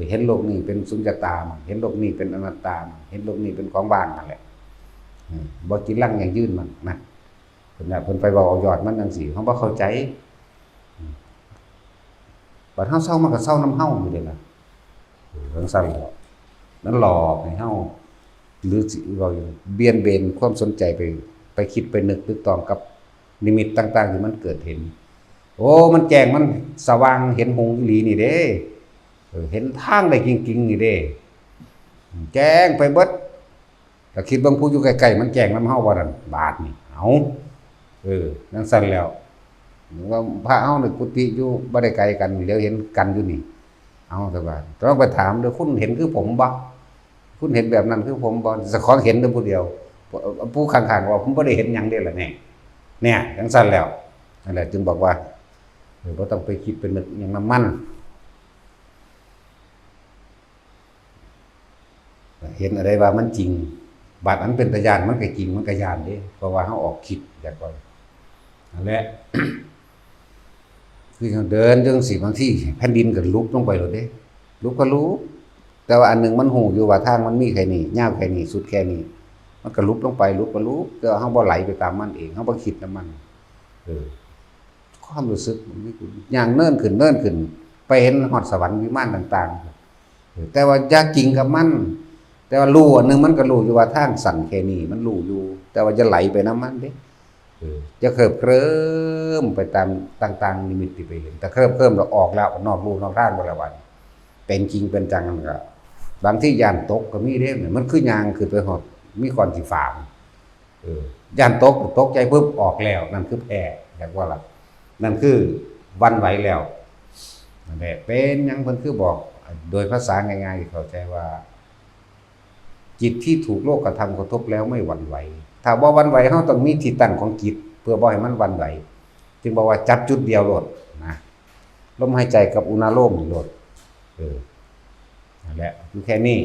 เห็นโลกนี้เป็นสุญญตามั่ง เห็นโลกนี้เป็นอนัตตามั่ง เห็นโลกนี้เป็นของว่างนั่นแหละ อืม บ่จีรังยั่งยืนมันนะ เพิ่นน่ะ เพิ่นไปเว้าเอายอดมันจั่งซี้ เฮาบ่เข้าใจ อืม บัดเฮาเซามันก็เซานำเฮาอยู่เด้ล่ะ เออ จั่งซั่นแหละ มันหลอกให้เฮา หรือสิเว้าอยู่ เบี่ยงเบนความสนใจไป ไปคิดไปนึกตึกตองกับนิมิตต่างๆ ที่มันเกิดเห็น โอ้ มันแจ้ง มันสว่าง เห็นหงส์อีหลีนี่เด้ เออ เห็นทางได้จริงๆ นี่เด้ แจ้งไปเบิด ก็คิดเบิ่งผู้อยู่ใกล้ๆ มันแจ้งนำเฮาบ่นั่น บาดนี่ เอา เออ จั่งซั่นแล้ว ว่าพระเฮาในกุฏิอยู่บ่ได้ไกลกัน เหลียวเห็นกันอยู่นี่ เอา แต่ว่าต้องไปถามเด้อ คุณเห็นคือผมบ่ คุณเห็นแบบนั้นคือผมบ่ เจ้าของเห็นแต่ผู้เดียว ผู้ข้างๆ ว่า "ผมบ่ได้เห็นหยังเด้ล่ะแน่" เนี่ย จั่งซั่นแล้ว นั่นแหละ จึงบอกว่า เออ บ่ต้องไปคิดไปนึกหยังนำมัน เห็นอะไรว่ามันจริง บาดอันเป็นตาย้านมันก็จริง มันก็ย้านเด้ เพราะว่าเฮาออกคิดจากก่อน นั่นแหละ คือเฮาเดินจั่งซี้ บางทีแผ่นดินก็หลุบลงไปโลดเด้ หลุบก็หลุบ แต่ว่าอันหนึ่งมันฮู้อยู่ว่าทางมันมีแค่นี้ ยาวแค่นี้ สุดแค่นี้ มันก็หลุบลงไป หลุบก็หลุบ แต่ว่าเฮาบ่ไหลไปตามมันเอง เฮาบ่คิดนำมัน เออ ความรู้สึกมันมี ย่างเนินขึ้น เนินขึ้น ไปเห็นฮอดสวรรค์วิมานต่างๆ เออ แต่ว่าอย่าจริงกับมัน แต่ว่ารู้อันหนึ่งมันก็รู้อยู่ว่าทางสั้นแค่นี้ มันรู้อยู่ แต่ว่าอย่าไหลไปนำมันเด้ เออ อย่าเคลิบเคลิ้มไปตามต่างๆ นิมิตที่ไปเห็น แต่เคลิบเคลิ้มแล้วออกแล้ว นอกลู่นอกทางไปแล้ว บัดเป็นจริงเป็นจังนั่นก็ บางทีย้านตกก็มีเด้ มันคือย่างขึ้นไปฮอด มีก้อนขี้ฟ้า เออ ย้านตก ตกใจปุ๊บ ออกแล้ว นั่นคือแพ้ อยากว่าล่ะ นั่นคือหวั่นไหวแล้ว นั่นแหละ เป็นหยังเพิ่นคือบอก โดยภาษาง่ายๆ ที่เข้าใจว่า จิตที่ถูกโลกธรรมกระทบแล้วไม่หวั่นไหว ถ้าบ่หวั่นไหว เฮาต้องมีที่ตั้งของจิต เพื่อบ่ให้มันหวั่นไหว จึงบอกว่าจับจุดเดียวโลดนะ ลมหายใจกับอุณาโลมนี่โลด เออ นั่นแหละ อยู่แค่นี้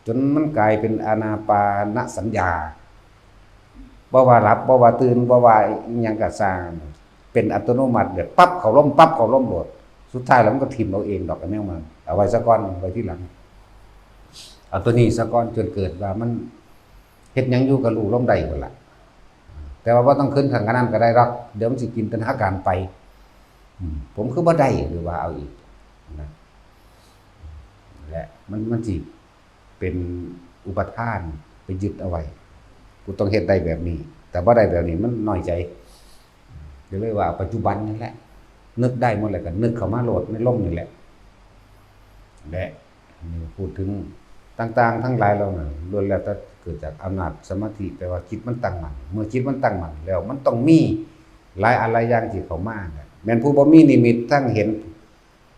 จนมันกลายเป็นอานาปานสัญญา บ่ว่าหลับ บ่ว่าตื่น บ่ว่าอิหยังก็ซ่าง เป็นอัตโนมัติ แบบปั๊บเข้าลม ปั๊บเข้าลมโลด สุดท้ายแล้วมันก็ถิ่มเอาเองดอก อันแนวมัน เอาไว้ซะก่อน ไว้ทีหลัง เอาตัวนี้ซะก่อน จนเกิดว่ามันเฮ็ดหยังอยู่ก็รู้ลมได้พุ้นล่ะ แต่ว่าบ่ต้องขึ้นขั้นนั้นก็ได้ดอก เดี๋ยวมันสิจินตนาการไป อืม ผมคือบ่ได้ หรือว่าเอาอีกนะ และมัน มันสิเป็นอุปาทาน ไปยึดเอาไว้ กูต้องเฮ็ดได้แบบนี้ แต่บ่ได้แบบนี้มันน้อยใจ ก็เลยว่าปัจจุบันนี่แหละ นึกได้หมดแล้วก็นึกเข้ามาโลดในลมนี่แหละ และนี่พูดถึงต่างๆ ทั้งหลายเหล่านั้น ล้วนแล้วแต่เกิดจากอำนาจสมาธิ แปลว่าจิตมันตั้งมั่น เมื่อจิตมันตั้งมั่นแล้ว มันต้องมีหลายอันหลายอย่างที่เข้ามานะ แม่นผู้บ่มีนิมิตทั้งเห็น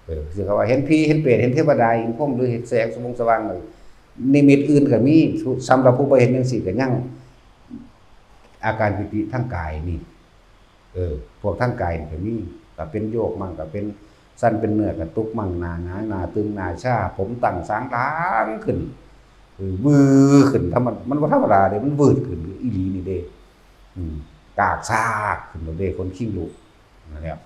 เออ คือเขาว่าเห็นผี เห็นเปรต เห็นเทวดา เห็นพรหม หรือเห็นแสงสว่างสว่างเลย นิมิตอื่นก็มี สำหรับผู้บ่เห็นจั่งซี้ก็ยัง อาการปีติทางกายนี่ เออ พวกทางกายนี่ก็มี ก็เป็นโยกมั่ง ก็เป็นสั่นเป็นเนื้อกระตุกมั่ง หน้าหงาย หน้าตึง หน้าชา ผมตั้งสางหลังขึ้น เออ วือขึ้น ธรรมดา มันบ่ธรรมดาเด้ มันวืดขึ้นอีหลีนี่เด้ อืม กากซากขึ้นโลดเด้ ขนคิงลุก นั่นแหละ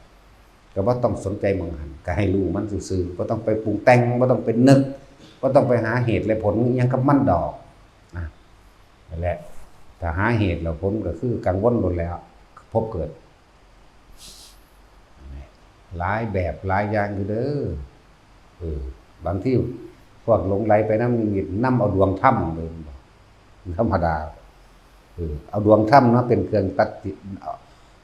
ก็บ่ต้องสนใจหม่องหั้น ก็ให้รู้มันซื่อๆ บ่ต้องไปปรุงแต่ง บ่ต้องไปนึก บ่ต้องไปหาเหตุและผลอิหยังกับมันดอก นะ นั่นแหละ ถ้าหาเหตุแล้วผลก็คือกังวลโลดแล้ว พบเกิด หลายแบบหลายอย่างอยู่เด้อ เออ บางทีพวกหลงไหลไปนำนิมิต นำเอาดวงธรรมเลย ธรรมดา เออ เอาดวงธรรมมาเป็นเครื่องตัดสิน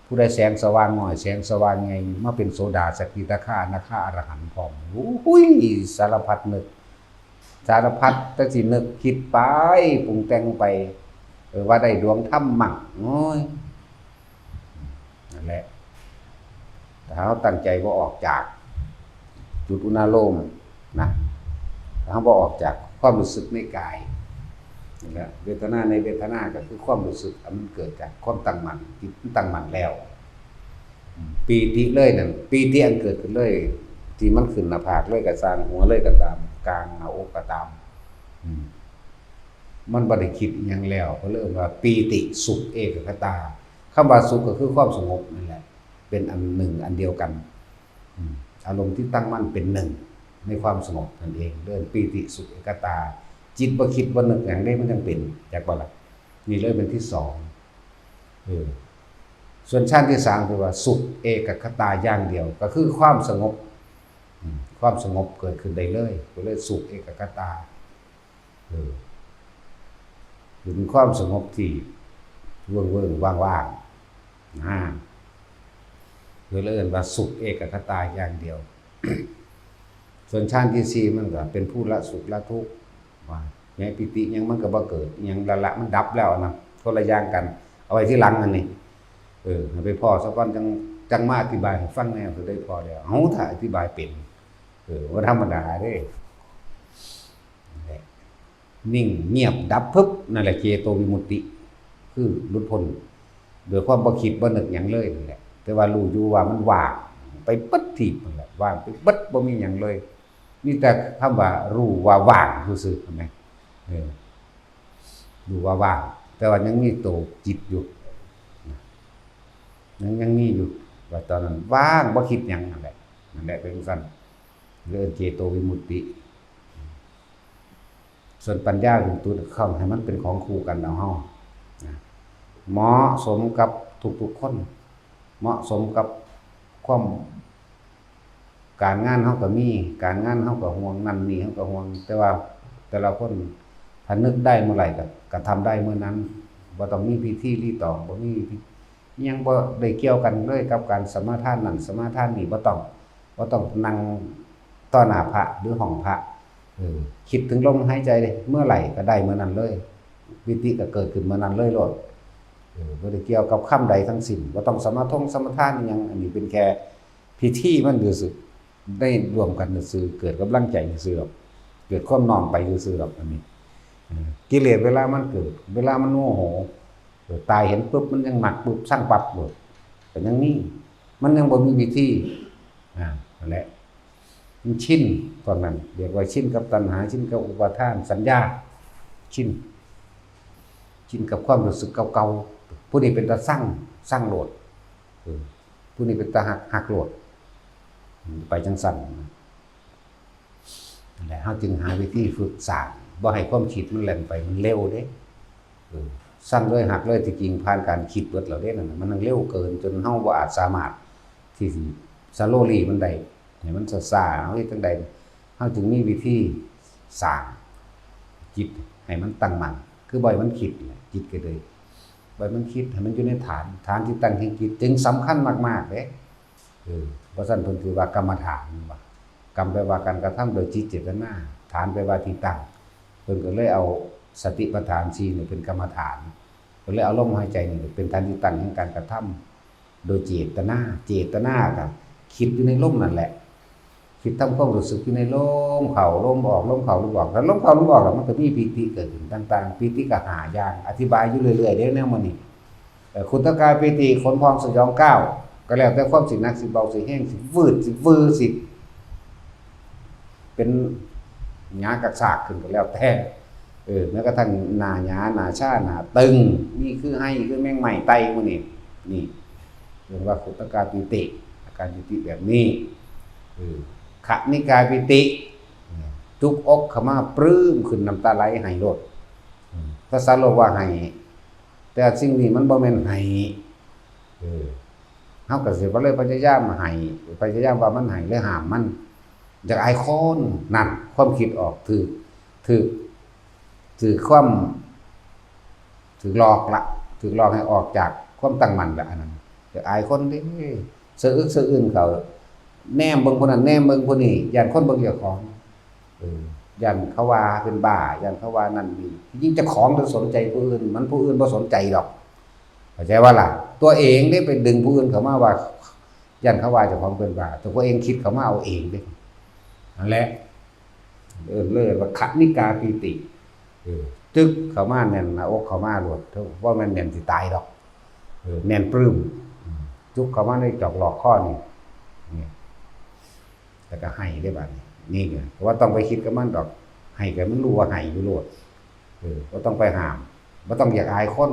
ผู้ใดแสงสว่างน้อย แสงสว่างใหญ่ มาเป็นโสดา สกิทาคา อนาคา อรหันต์พร้อม โอ้ย สารพัดนึก สารพัดแต่สินึกคิดไป ปรุงแต่งไป เออ ว่าได้ดวงธรรมมั่ง โอ้ย นั่นแหละ ถ้าเฮาตั้งใจบ่ออกจากจุดอุณาโลมนะ ถ้าเฮาบ่ออกจากความรู้สึกในกาย นี่แหละ เวทนาในเวทนาก็คือความรู้สึกอันมันเกิดจากความตั้งมั่น จิตมันตั้งมั่นแล้ว ปีติเลยนั่น ปีติอันเกิดขึ้นเลย ที่มันขึ้นหน้าผากเลยก็ซ่าง หัวเลยก็ตาม กลางหน้าอกก็ตาม อืม มันบ่ได้คิดอิหยังแล้ว ก็เลยว่าปีติสุขเอกัคคตา คำว่าสุขก็คือความสงบนั่นแหละ เป็นอันหนึ่งอันเดียวกัน อืม อารมณ์ที่ตั้งมั่นเป็นหนึ่งในความสงบนั่นเอง เรียกปีติสุขเอกัคคตา จิตบ่คิดบ่นึกหยังเด้ มันจั่งเป็น จักบ่ล่ะ นี่เลยเป็นที่สอง เออ ส่วนฌานที่สามคือว่าสุขเอกัคคตาอย่างเดียว ก็คือความสงบ อืม ความสงบเกิดขึ้นได้เลย ก็เลยสุขเอกัคคตา เออ เป็นความสงบที่เวิ้งๆ ว่างๆ นะ คือเอิ้นว่าสุขเอกัคคตาอย่างเดียว ส่วนฌานที่สี่มันก็เป็นผู้ละสุขละทุกข์ ว่าแม้ปีติหยังมันก็บ่เกิด หยังละละมันดับแล้วนะ คนละอย่างกัน เอาไว้ทีหลังอันนี้ เออ ให้ไปพ้อซะก่อน จั่ง จั่งมาอธิบายให้ฟังแนว ก็ได้พ้อแล้ว เอ้า ถ้าอธิบายเป็น เออ บ่ธรรมดาเด้ นั่นแหละ นิ่งเงียบดับพึบ นั่นแหละเจโตวิมุตติ คือหลุดพ้น โดยความบ่คิดบ่นึกหยังเลยนั่นแหละ แต่ว่ารู้อยู่ว่ามันว่างไปเบิดทีบนั่นแหละ ว่างไปเบิด บ่มีหยังเลย มีแต่คำว่ารู้ว่าว่างซื่อๆ เห็นไหม เออ รู้ว่าว่าง แต่ว่ายังมีโตจิตอยู่ ยัง ยังมีอยู่ ว่าตอนนั้นว่างบ่คิดหยังนั่นแหละ นั่นแหละเป็นจั่งซั้น เรียกเจโตวิมุตติ ส่วนปัญญาเป็นตัวเข้าให้มันเป็นของคู่กันเอาเฮา นะ เหมาะสมกับทุกๆคน เหมาะสมกับความ การงานเฮาก็มี การงานเฮาก็ห่วง นั่นนี่เฮาก็ห่วง แต่ว่าแต่ละคนถ้านึกได้เมื่อไหร่ก็ ก็ทำได้เมื่อนั้น บ่ต้องมีพิธีรีตอง บ่มีพิ อิหยังบ่ได้เกี่ยวกันเลยกับการสมาทานนั่นสมาทานนี่ บ่ต้อง บ่ต้องนั่งต่อหน้าพระหรือห้องพระ เออ คิดถึงลมหายใจเมื่อไหร่ก็ได้เมื่อนั้นเลย ปีติก็เกิดขึ้นเมื่อนั้นเลยโลด เออ บ่ได้เกี่ยวกับคำใดทั้งสิ้น บ่ต้องสมาทงสมาทานอิหยัง อันนี้เป็นแค่พิธีมันซื่อๆ ได้ร่วมกันซื่อๆ เกิดกำลังใจซื่อๆ ดอก เกิดความน้อมไปซื่อๆ ดอก อันนี้ เออ กิเลสเวลามันเกิด เวลามันโมโห เออ ตายเห็นปุ๊บ มันยังมักปุ๊บ ซังปั๊บโลด ก็ยังมี มันยังบ่มีวิธี อ่า นั่นแหละ มันชิน พวกนั้นเรียกว่าชินกับตัณหา ชินกับอุปาทาน สัญญา ชิน ชินกับความรู้สึกเก่าๆ ผู้นี้เป็นตาซัง ซังโลด เออ ผู้นี้เป็นตาฮัก ฮักโลด ไปจั่งซั้น นั่นแหละ เฮาจึงหาวิธีฝึกสร้าง บ่ให้ความคิดมันแล่นไป มันเร็วเด้ เออ ซังเลยฮักเลย ที่จริงผ่านการคิดเบิดแล้วเด้นั่นน่ะ มันยังเร็วเกินจนเฮาบ่อาจสามารถที่สิ slowly มันได้ ให้มันช้าๆ เฮาเฮ็ดจั่งใด เฮาจึงมีวิธีสร้างจิตให้มันตั้งมั่น คือบ่ให้มันคิดนี่แหละ จิตก็เลย บ่ให้มันคิด ให้มันอยู่ในฐาน ฐานที่ตั้งแห่งจิต จึงสำคัญมากๆ เด้ เออ เพราะฉะนั้นเพิ่นถือว่ากรรมฐานว่ะ กรรมแปลว่าการกระทำโดยจิตเจตนา ฐานแปลว่าที่ตั้ง เพิ่นก็เลยเอาสติปัฏฐานสี่นี่เป็นกรรมฐาน เพิ่นเลยเอาลมหายใจนี่เป็นฐานที่ตั้งแห่งการกระทำ โดยเจตนา เจตนาก็คิดอยู่ในลมนั่นแหละ คิดทำความรู้สึกอยู่ในลมเข้าลมออก ลมเข้าลมออก แล้วลมเข้าลมออกแล้วมันก็มีปีติเกิดขึ้นต่างๆ ปีติก็ห้าอย่าง อธิบายอยู่เรื่อยๆ เด้แนวมื้อนี้ เอ่อ ขุตกายปีติ ขนพองสยองก้าว ก็แล้วแต่ความสิหนักสิเบาสิแห้งสิวืดสิวือสิ เป็นหยากระซากขึ้นก็แล้วแต่ เออ แม้กระทั่งหน้าหยา หน้าชา หน้าตึง มีคือไห้คือแมงไม้ไต่หมู่นี้ นี่ เรียกว่าขุตกายปีติ อาการปีติแบบนี้ เออ ขณิกายปีติ จุกอกเข้ามาปลื้มขึ้น น้ำตาไหลไห้โลด อืม ภาษาโลกว่าไห้ แต่สิ่งนี้มันบ่แม่นไห้ เออ เฮาก็สิบ่เลยพยายามไห้ พยายามว่ามันไห้ หรือห้ามมัน อยากอายคน นั่น ความคิดออก ถืก ถืก ถืกความ ถืกหลอกละ ถืกหลอกให้ออกจากความตั้งมั่นละ อันนั้น อยากอายคนเด้ สะอึกสะอื้นเขา แนมเบิ่งผู้นั้น แนมเบิ่งผู้นี้ ย้านคนเบิ่งเจ้าของ เออ ย้านเขาว่าเป็นบ้า ย้านเขาว่านั่นนี่ ยิ่งเจ้าของจะสนใจผู้อื่น มันผู้อื่นบ่สนใจดอก เข้าใจว่าล่ะ ตัวเองได้ไปดึงผู้อื่นเข้ามาว่า ย้านเขาว่าเจ้าของเป็นบ้า ตัวเองคิดเข้ามาเอาเองเด้ นั่นแหละ เอิ้นเลยว่าขณิกาปีติ เออ จึกเข้ามาแน่นหน้าอกเข้ามาโลด เท่า ว่าแม่นแน่นสิตายดอก เออ แน่นปลื้ม อืม จุกเข้ามาในจอกหลอกข้อนี่ นี่ แล้วก็ไห้ได้บัดนี้ นี่ไง เพราะว่าต้องไปคิดกับมันดอก ไห้ก็มันรู้ว่าไห้อยู่โลด เออ บ่ต้องไปห้าม บ่ต้องอยากอายคน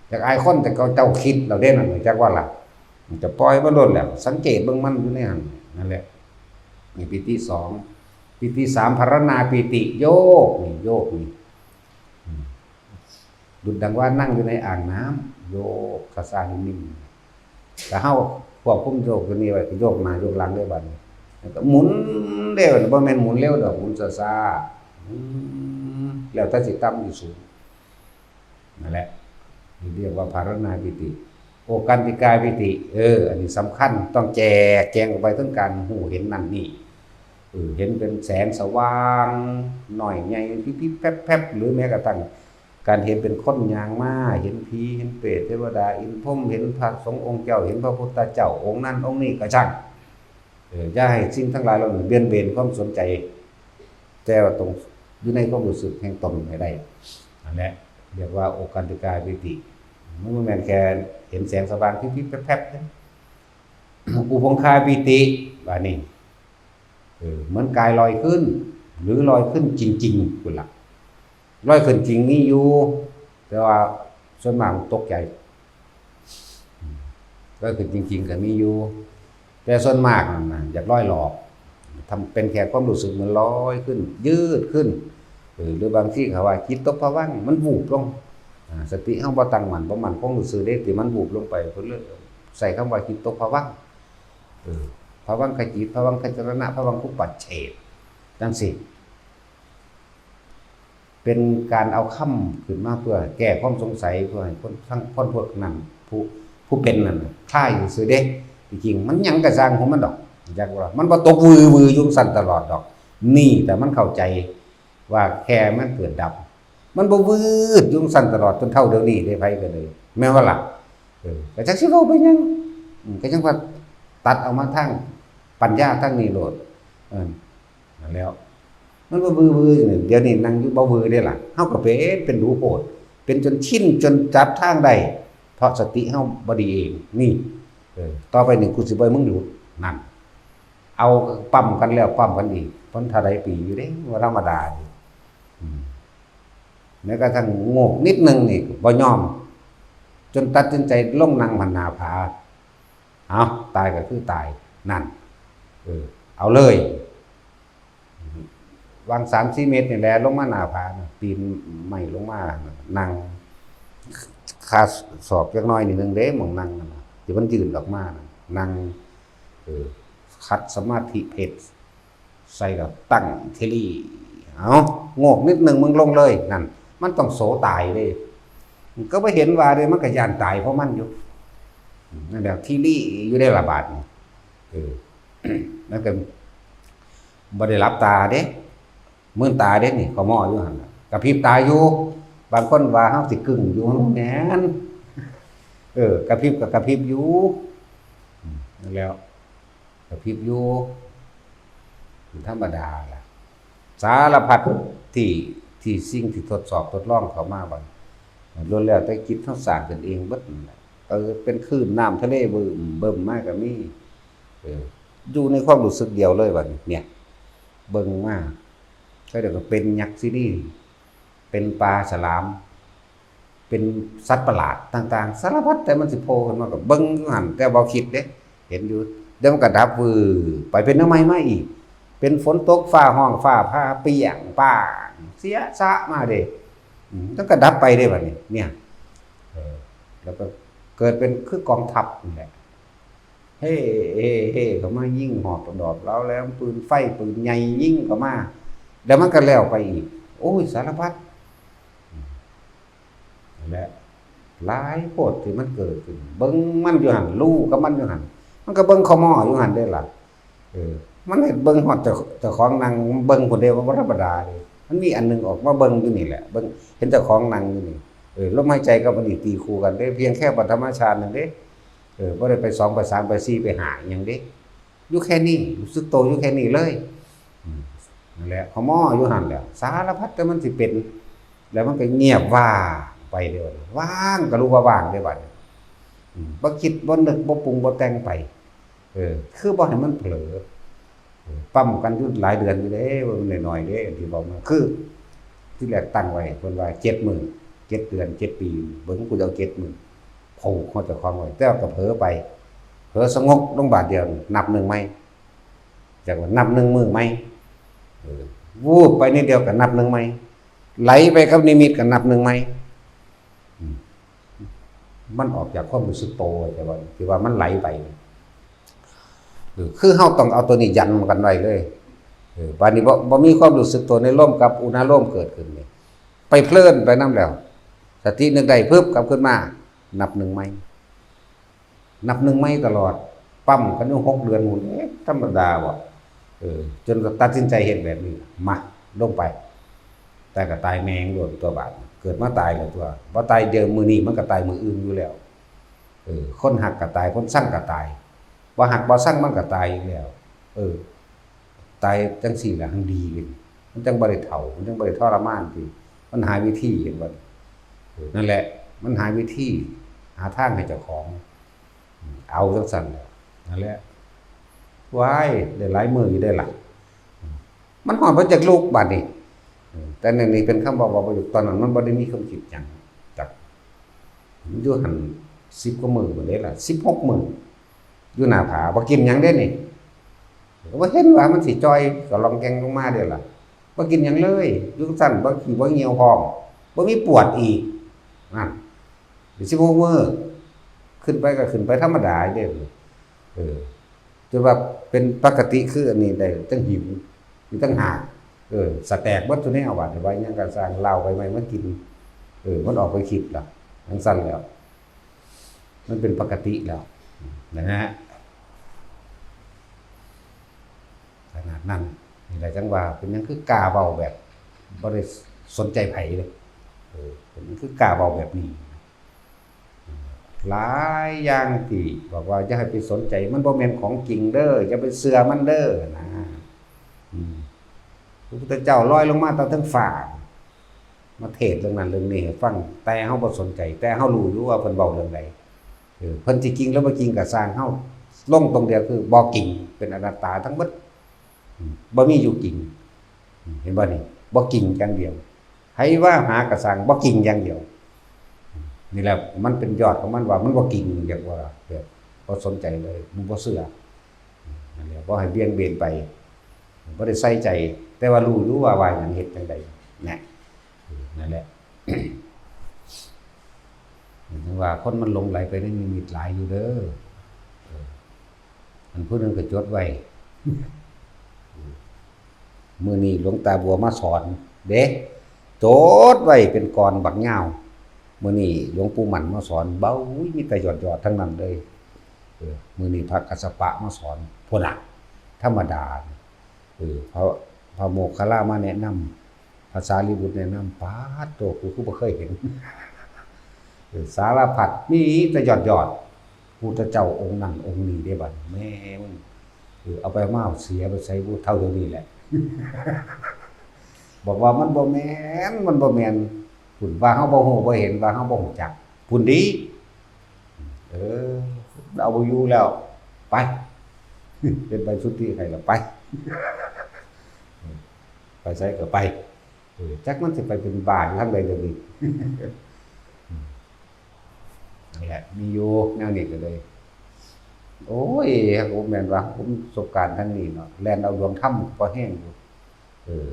อยากอายคนแต่ก็เจ้าคิดแล้วเด้นั่น จักว่าล่ะ มันจะปล่อยมันโลดแหละ สังเกตเบิ่งมันอยู่ในหั่น นั่นแหละ นี่ปีติสอง ปีติสาม ภาวนาปีติ โยกนี่ โยกนี่ อืม ดุจดังว่านั่งอยู่ในอ่างน้ำ โยกช้าๆ นิ่มๆ แต่เฮาควบคุมโยกตัวนี้ไว้ ก็โยกหน้าโยกหลังได้บัดนี้ แล้วก็หมุนเร็ว บ่แม่นหมุนเร็วดอก หมุนช้าๆ อืม แล้วแต่สิต่ำสิสูง นั่นแหละ นี่เรียกว่าภาวนาปีติ โอกันติกาปีติ เออ อันนี้สำคัญ ต้องแจกแจงออกไปถึงการรู้เห็นนั่นนี่ เออ เห็นเป็นแสงสว่าง น้อยใหญ่ พิบพิบแพบแพบ หรือแม้กระทั่งการเห็นเป็นคนย่างมา เห็นผี เห็นเปรต เทวดา อินทร์พรหม เห็นพระสงฆ์องค์เจ้า เห็นพระพุทธเจ้าองค์นั้นองค์นี้ก็ช่าง เออ อย่าให้สิ่งทั้งหลายเหล่านั้นเบี่ยงเบนความสนใจ แต่ว่าต้องอยู่ในความรู้สึกแห่งตนให้ได้ นั่นแหละ เรียกว่าโอคันติกาปีติ มันบ่แม่นแค่เห็นแสงสว่างพิบพิบแพบแพบเด้ อุปงคาปีติ บาดนี้ เออ เหมือนกายลอยขึ้น หรือลอยขึ้นจริงๆ พุ้นล่ะ ลอยขึ้นจริงมีอยู่ แต่ว่าส่วนมากมันตกใจ ลอยขึ้นจริงๆ ก็มีอยู่ แต่ส่วนมากนั่นน่ะ อยากลอยหลอก ทำเป็นแค่ความรู้สึกมันลอยขึ้น ยืดขึ้น เออ หรือบางทีเขาว่าจิตตกผวังค์ มันวูบลง อ่า สติเฮาบ่ตั้งมั่น บ่มั่นคงซื่อๆ เด้ ที่มันวูบลงไป เพิ่นเลยใช้คำว่าจิตตกผวังค์ เออ ผวังคจิต ผวังคจรณะ ผวังคุปปัจเฉท จั่งซี้ เป็นการเอาคำขึ้นมาเพื่อแก้ความสงสัย เพื่อให้คนทั้ง คนพวกนั้น ผู้ ผู้เป็นนั่นน่ะ คลายซื่อๆ เด้ ที่จริงมันหยังก็ซ่างของมันดอก จักว่า มันบ่ตกวือๆ อยู่ซั่นตลอดดอก นี่แต่มันเข้าใจว่าแค่มันเกิดดับ มันบ่วืดอยู่ซั่นตลอดจนเท่าเดี๋ยวนี้เด้ ไผก็เลย แม่นบ่ล่ะ เออ ก็จักสิเว้าไปหยัง อืม ก็จังว่าตัดเอามาทางปัญญาทางนี้โลด เออ นั่นแหล้ว มันบ่วือๆ นี่ เดี๋ยวนี้นั่งอยู่บ่วือเด้ล่ะ เฮาก็เป็น เป็นดูโพด เป็นจนชิน จนจับทางได้ เพราะสติเฮาบ่ดีเอง นี่ เออ ต่อไปนี่กูสิบ่ให้มึงหลุด นั่น เอาปั๊มกันแล้วปั๊มกันอีก มันเท่าใดปีอยู่เด้ บ่ธรรมดาเด้ อืม แม้กระทั่งโงกนิดนึงนี่บ่ยอม จนตัดสินใจลงนั่งหันหน้าผา เอา ตายก็คือตาย นั่น เออ เอาเลย วางสามสี่เมตรนี่แหละ ลงมาหน้าผาน่ะ ปีนไม้ลงมาน่ะ นั่ง คาศอกจักหน่อยนิดนึงเด้ หม่องนั่งนั่นน่ะ ที่มันยื่นออกมาน่ะ นั่ง เออ ขัดสมาธิเพชร ใส่กับตั้งเทลี่ เอา โงกนิดนึงมึงลงเลย นั่น มันต้องโสตายเลย มันก็บ่เห็นว่าเลย มันก็ย่านตายเพราะมันอยู่ นั่นแหละ เทลี่อยู่ได้ละบาดนี่ เออ มันก็บ่ได้หลับตาเด้ มืนตาเด้นี่ ขมออยู่หั่นน่ะ กระพริบตาอยู่ บางคนว่าเฮาสิกึ่งอยู่ มันบ่แม่น เออ กระพริบก็กระพริบอยู่ อืม นั่นแหล้ว กระพริบอยู่ เป็นธรรมดาล่ะ สารพัดที่ ที่สิ่งที่ทดสอบทดลองเข้ามาบัด ล้วนแล้วแต่จิตเฮาสร้างขึ้นเองเบิดนั่นแหละ เออ เป็นคลื่นน้ำทะเลบึ้มเบิ่มมาก็มี เออ อยู่ในความรู้สึกเดียวเลยบัดนี้ เนี่ย เบิ่งมา ก็เดี๋ยวก็เป็นยักษ์ที่นี่ เป็นปลาฉลาม เป็นสัตว์ประหลาดต่างๆ สารพัดแต่มันสิโผล่ขึ้นมาก็เบิ่งอยู่หั่น แต่บ่คิดเด้ เห็นอยู่ เดี๋ยวมันก็ดับวืบไป เป็นแนวใหม่มาอีก เป็นฝนตกฟ้าฮ้องฟ้าผ่าเปรี้ยงป้าง เสียสะมาเด้ อืม มันก็ดับไปเด้บัดนี้ เนี่ย เออ แล้วก็เกิดเป็นคือกองทัพนั่นแหละ เฮ้ เฮ้ เฮ้ เขามายิงหอกดอกเหลาแหลม ปืนไฟ ปืนใหญ่ยิงเข้ามา แล้วมันก็แล้วไปอีก โอ้ย สารพัด นั่นแหละ หลายโพดที่มันเกิดขึ้น เบิ่งมันอยู่หั่น ลู่กับมันอยู่หั่น มันก็เบิ่งขมออยู่หั่นเด้ล่ะ เออ มันเห็นเบิ่งฮอดเจ้า เจ้าของนั่งเบิ่งพุ้นเด้ ว่าบ่ธรรมดาเด้ มันมีอันหนึ่งออกมาเบิ่งอยู่นี่แหละ เบิ่ง เห็นเจ้าของนั่งอยู่นี่ เออ ลมหายใจกับอันนี้ตีคู่กันเด้ เพียงแค่ปฐมฌานนั่นเด้ เออ บ่ได้ไปสอง ไปสาม ไปสี่ ไปห้าอิหยังเด้ อยู่แค่นี้ รู้สึกโตอยู่แค่นี้เลย อืม นั่นแหละ ขมออยู่หั่นแหละ สารพัดแต่มันสิเป็น แล้วมันก็เงียบว่างไปเด้ ว่างก็รู้ว่าว่างเด้บัดนี้ อืม บ่คิดบ่นึกบ่ปรุงบ่แต่งไป เออ คือบ่ให้มันเผลอ เออ ปั๊มกันอยู่หลายเดือนอยู่เด้ บ่แม่นน้อยๆเด้ ที่เว้ามา คือ ที่แรกตั้งไว้ เพิ่นว่าเจ็ดมื้อ เจ็ดเดือน เจ็ดปี เบิ่งกูจะเอาเจ็ดมื้อ ผูกหัวเจ้าของไว้ แต่ว่าก็เผลอไป เผลอสงบลงบาดเดียว นับหนึ่งใหม่ จากว่านับหนึ่งมื้อใหม่ เออ วูบไปนิดเดียวก็นับหนึ่งใหม่ ไหลไปกับนิมิตก็นับหนึ่งใหม่ อืม มันออกจากความรู้สึกโต แต่ว่า ที่ว่ามันไหลไป เออ คือเฮาต้องเอาตัวนี้ยันกันไว้เลย เออ บาดนี้บ่ บ่มีความรู้สึกตัวในลมกับอุณาโลมเกิดขึ้นนี่ ไปเพลินไปนำแล้ว สตินึกได้ปึ๊บ กลับขึ้นมา นับหนึ่งใหม่ นับหนึ่งใหม่ตลอด ปั๊มกันอยู่หกเดือนพู้น เอ๊ะ ธรรมดาบ่ เออ จนตัดสินใจเฮ็ดแบบนี้ มา ลงไป ตายก็ตายแม่งโลดตัวบาด เกิดมาตายแล้วตัว บ่ตายเดี๋ยวมื้อนี้มันก็ตายมื้ออื่นอยู่แล้ว เออ คนฮักก็ตาย คนซังก็ตาย บ่ฮักบ่ซังมันก็ตายอีกแล้ว เออ ตายจั่งซี้ล่ะ หั้นดีขึ้น มันจั่งบ่ได้เฒ่า มันจั่งบ่ได้ทรมานติ มันหาวิธี เห็นบ่ เออ นั่นแหละ มันหาวิธี หาทางให้เจ้าของ เอาจั่งซั้นแหละ นั่นแหละ ว้าย ได้หลายมื้ออยู่เด้ล่ะ มันฮอดบ่จักลุกบาดนี้ เออ แต่นั่นนี่เป็นคำเว้า เว้าบ่หยุด ตอนนั้นมันบ่ได้มีความคิดหยัง จัก มันอยู่หั่น สิบกว่ามื้อพุ้นเด้ล่ะ สิบหกมื้อ อยู่หน้าผา บ่กินหยังเด้นี่ ก็บ่เห็นว่ามันสิจ่อย ก็ลองแกงลงมาเด้ล่ะ บ่กินหยังเลย อยู่จั่งซั้น บ่ขี้บ่เหี่ยวพร้อม บ่มีปวดอีก นั่น สิบหกมื้อ ขึ้นไปก็ขึ้นไปธรรมดาเด้ เออ จนว่าเป็นปกติคืออันนี้ได้ จั่งหิว อยู่ต่างหาก เออ สะแตกเบิดซุแนว บาดนี้ว่าหยังก็ซ่าง เหล้าใบไม้มากิน เออ มันออกไปคิดล่ะ จั่งซั้นแล้ว มันเป็นปกติแล้ว นะฮะ ขนาดนั้น นี่แหละจั่งว่า เป็นหยังคือกล้าเว้าแบบบ่ได้สนใจไผเลย เออ เป็นหยังคือกล้าเว้าแบบนี้ หลายอย่างที่บอกว่าอย่าให้ไปสนใจ มันบ่แม่นของจริงเด้อ อย่าไปเชื่อมันเด้อนะ อืม พระพุทธเจ้าลอยลงมาตามเทิงฟ้า มาเทศน์เรื่องนั้นเรื่องนี้ให้ฟัง แต่เฮาบ่สนใจ แต่เฮารู้อยู่ว่าเพิ่นเว้าเรื่องใด เออ เพิ่นสิจริงหรือบ่จริงก็ซ่าง เฮาลงตรงเดียวคือบ่จริง เป็นอนัตตาทั้งหมด อืม บ่มีอยู่จริง อืม เห็นบ่นี่ บ่จริงอย่างเดียว ไผว่าหาก็ซ่าง บ่จริงอย่างเดียว อืม นี่แหละมันเป็นยอดของมันว่ามันบ่จริง เรียกว่าแบบบ่สนใจเลย มันบ่เชื่อ อืม นั่นแหละ บ่ให้เบี่ยงเบนไป บ่ได้ใส่ใจ แต่ว่ารู้อยู่ว่าว่าหยัง เฮ็ดจั่งใด นะ นั่นแหละ ถึงว่าคนมันหลงไหลไปในนิมิตหลายอยู่เด้อ เออ อันผู้หนึ่งก็จดไว้ มื้อนี้หลวงตาบัวมาสอนเด้ จดไว้เป็นกลอนบักยาว มื้อนี้หลวงปู่มั่นมาสอน เบ้า มีแต่ยอดๆ ทั้งนั้นเลย เออ มื้อนี้พระกัสสปะมาสอน พุ้นน่ะ ธรรมดา เออ พระ พระโมคคัลลามาแนะนำ พระสารีบุตรแนะนำ ป๊าดโธ่ กูคือบ่เคยเห็น เออ สารพัด มีแต่ยอดๆ พุทธเจ้าองค์นั้นองค์นี้เด้บัดนี้ แม่มึง เออ เอาไปมาเสียไปใส่ผู้เฒ่าเดี๋ยวนี้แหละ บอกว่ามันบ่แม่น มันบ่แม่น พุ้นว่าเฮาบ่ฮู้บ่เห็น ว่าเฮาบ่ฮู้จัก พุ้นดี เออ เอาบ่อยู่แล้ว ไป เฮ็ดใบสุทธิให้แล้ว ไป ไปไสก็ไป เออ จักมันสิไปเป็นบ้าอยู่ทางใดเดี๋ยวนี้ นั่นแหละ มีอยู่แนวนี้ก็เลย โอ้ย บ่แม่นว่าผมประสบการณ์ทางนี้เนาะ แล่นเอาดวงธรรมก็แฮงอยู่ เออ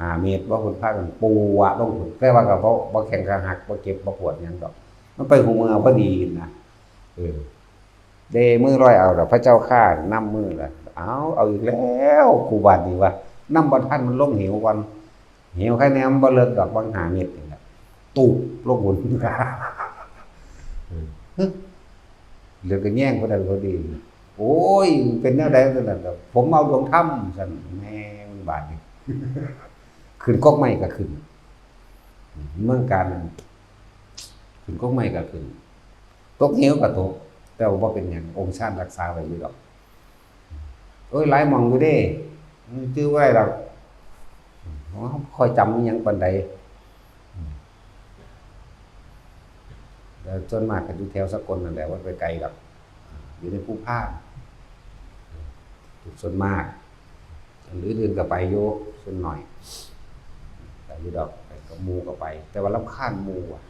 ห้าเมตร ว่าเพิ่นพากันปูวะลงพุ้น แต่ว่าก็บ่ บ่แข้งขาหัก บ่เจ็บ บ่ปวดหยังดอก มันไปหูเมือพอดีนะ เออ เด้มือลอยเอาดอก พระเจ้าข้านำมือละ เอา เอาอีกแล้ว กูบาดนี้ว่า นำบ่ทัน มันลงเหวก่อน เหวใครแน่มันบ่เลิกดอก บางห้าเมตรนี่แหละ ตูบลงพุ้น เออ เหลือก็แย่งคนนั้นพอดี โอ้ย เป็นแนวใด๋ซั่นน่ะ ผมเอาดวงธรรมซั่น แม่งบาดนี้ ขึ้นกกไม้ก็ขึ้น เมืองการ ขึ้นกกไม้ก็ขึ้น ตกเหวก็ตก แต่ว่าบ่เป็นหยัง องค์ชาติรักษาไว้อยู่ดอก โอ้ย หลายหม่องอยู่เด้ อืม จื่อบ่ได้ดอก อืม บ่ค่อยจำอิหยังปานใด อืม แล้วส่วนมากก็อยู่แถวสกลนั่นแหละ บ่ไปไกลดอก อยู่ในภูพาน ส่วนมาก อันอื่นๆก็ไปอยู่ ส่วนน้อย ไปอยู่ดอก ไปกับหมู่ก็ไป แต่ว่ารำคาญหมู่อะ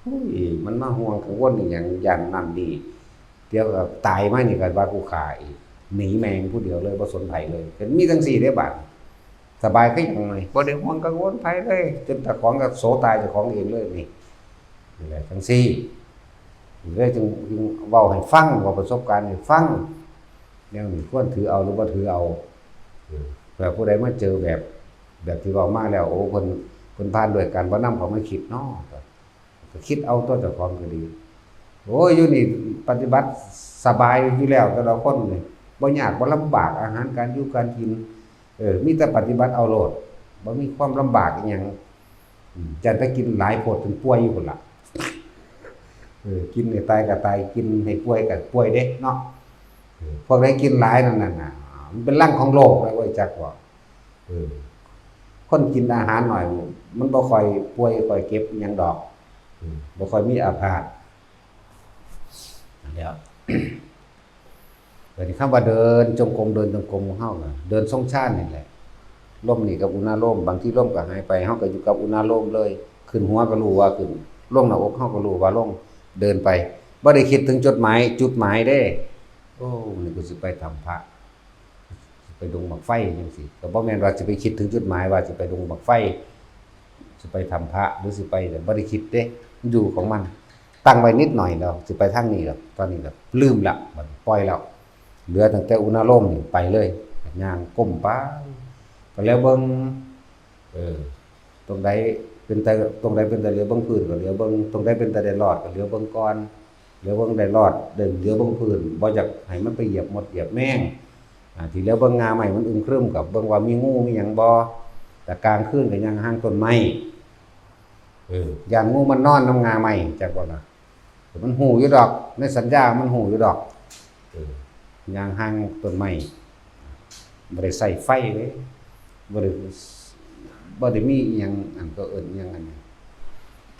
เฮ้ย มันมาห่วงกังวลอิหยัง ย้านนั่นนี่ เดี๋ยวก็ตายมานี่ก็ว่ากูฆ่าอีก หนีแม่งผู้เดียวเลย บ่สนไผเลย ก็มีจั่งซี้เด้บาด สบายคือหยังหน่อย บ่ได้ห่วงกังวลไผเลย จนเจ้าของก็โสตายเจ้าของเองเลยนี่ นี่แหละจั่งซี้ เลยจึง จึงเว้าให้ฟัง เว้าประสบการณ์ให้ฟัง แนวนี้ควรถือเอาหรือบ่ถือเอา เออ เผื่อผู้ใดมาเจอแบบ แบบที่เว้ามาแล้ว โอ้ เพิ่น เพิ่นผ่านด้วยการบ่นำเขามาคิดเนาะ ก็ ก็คิดเอาตัวเจ้าของก็ดี โอ้ย อยู่นี่ปฏิบัติสบายอยู่แล้ว แต่ละคนนี่ บ่ยากบ่ลำบาก อาหารการอยู่การกิน เออ มีแต่ปฏิบัติเอาโลด บ่มีความลำบากอิหยัง อืม จั่งแต่กินหลายโพดจนป่วยอยู่พุ้นล่ะ เออ กินให้ตายก็ตาย กินให้ป่วยก็ป่วยเด้เนาะ เออ พวกใดกินหลายนั่นน่ะ มันเป็นรังของโรคนะเว้ย จักว่า เออ คนกินอาหารหน่อย มันบ่ค่อยป่วยค่อยเจ็บอิหยังดอก เออ บ่ค่อยมีอาพาธ แล้ว เดี๋ยวนี้คำว่าเดินจงกรม เดินจงกรมของเฮาน่ะ เดินทรงฌานนี่แหละ ลมนี่กับอุณาโลม บางทีลมก็หายไป เฮาก็อยู่กับอุณาโลมเลย ขึ้นหัวก็รู้ว่าขึ้น ลงหน้าอกเฮาก็รู้ว่าลง เดินไป บ่ได้คิดถึงจุดหมาย จุดหมายเด้ โอ้ นี่กูสิไปถ้ำพระ สิไปดงบั้งไฟจังซี้ ก็บ่แม่นว่าสิไปคิดถึงจุดหมายว่าสิไปดงบั้งไฟ สิไปถ้ำพระ หรือสิไป แต่บ่ได้คิดเด้ มันอยู่ของมัน ตั้งไว้นิดหน่อยแล้ว สิไปทางนี้แล้ว ตอนนี้ก็ลืมละ บัดนี้ปล่อยแล้ว เหลือตั้งแต่อุณาโลมนี่ไปเลย ย่างก้มไป ก็แล้วเบิ่ง เออ ตรงใดเป็นตา ตรงใดเป็นตาเหลียวเบิ่งพื้นก็เหลียวเบิ่ง ตรงใดเป็นตาได้รอดก็เหลียวเบิ่งก่อน เหลียวเบิ่งได้รอด ได้เหลียวเบิ่งพื้น บ่อยากให้มันไปเหยียบมดเหยียบแมง อ่า ที่เหลียวเบิ่งง่าไม้มันอึมครึมก็เบิ่งว่ามีงูมีหยังบ่ แต่กลางคืนก็ย่างห่างต้นไม้ เออ ย่านงูมันนอนนำง่าไม้ จักบ่ล่ะ มันฮู้อยู่ดอก ในสัญญามันฮู้อยู่ดอก เออ ย่างห่างต้นไม้ บ่ได้ใช้ไฟเด้ บ่ได้ บ่ได้มีอิหยัง อันก็เอิ้นอิหยังอันนี้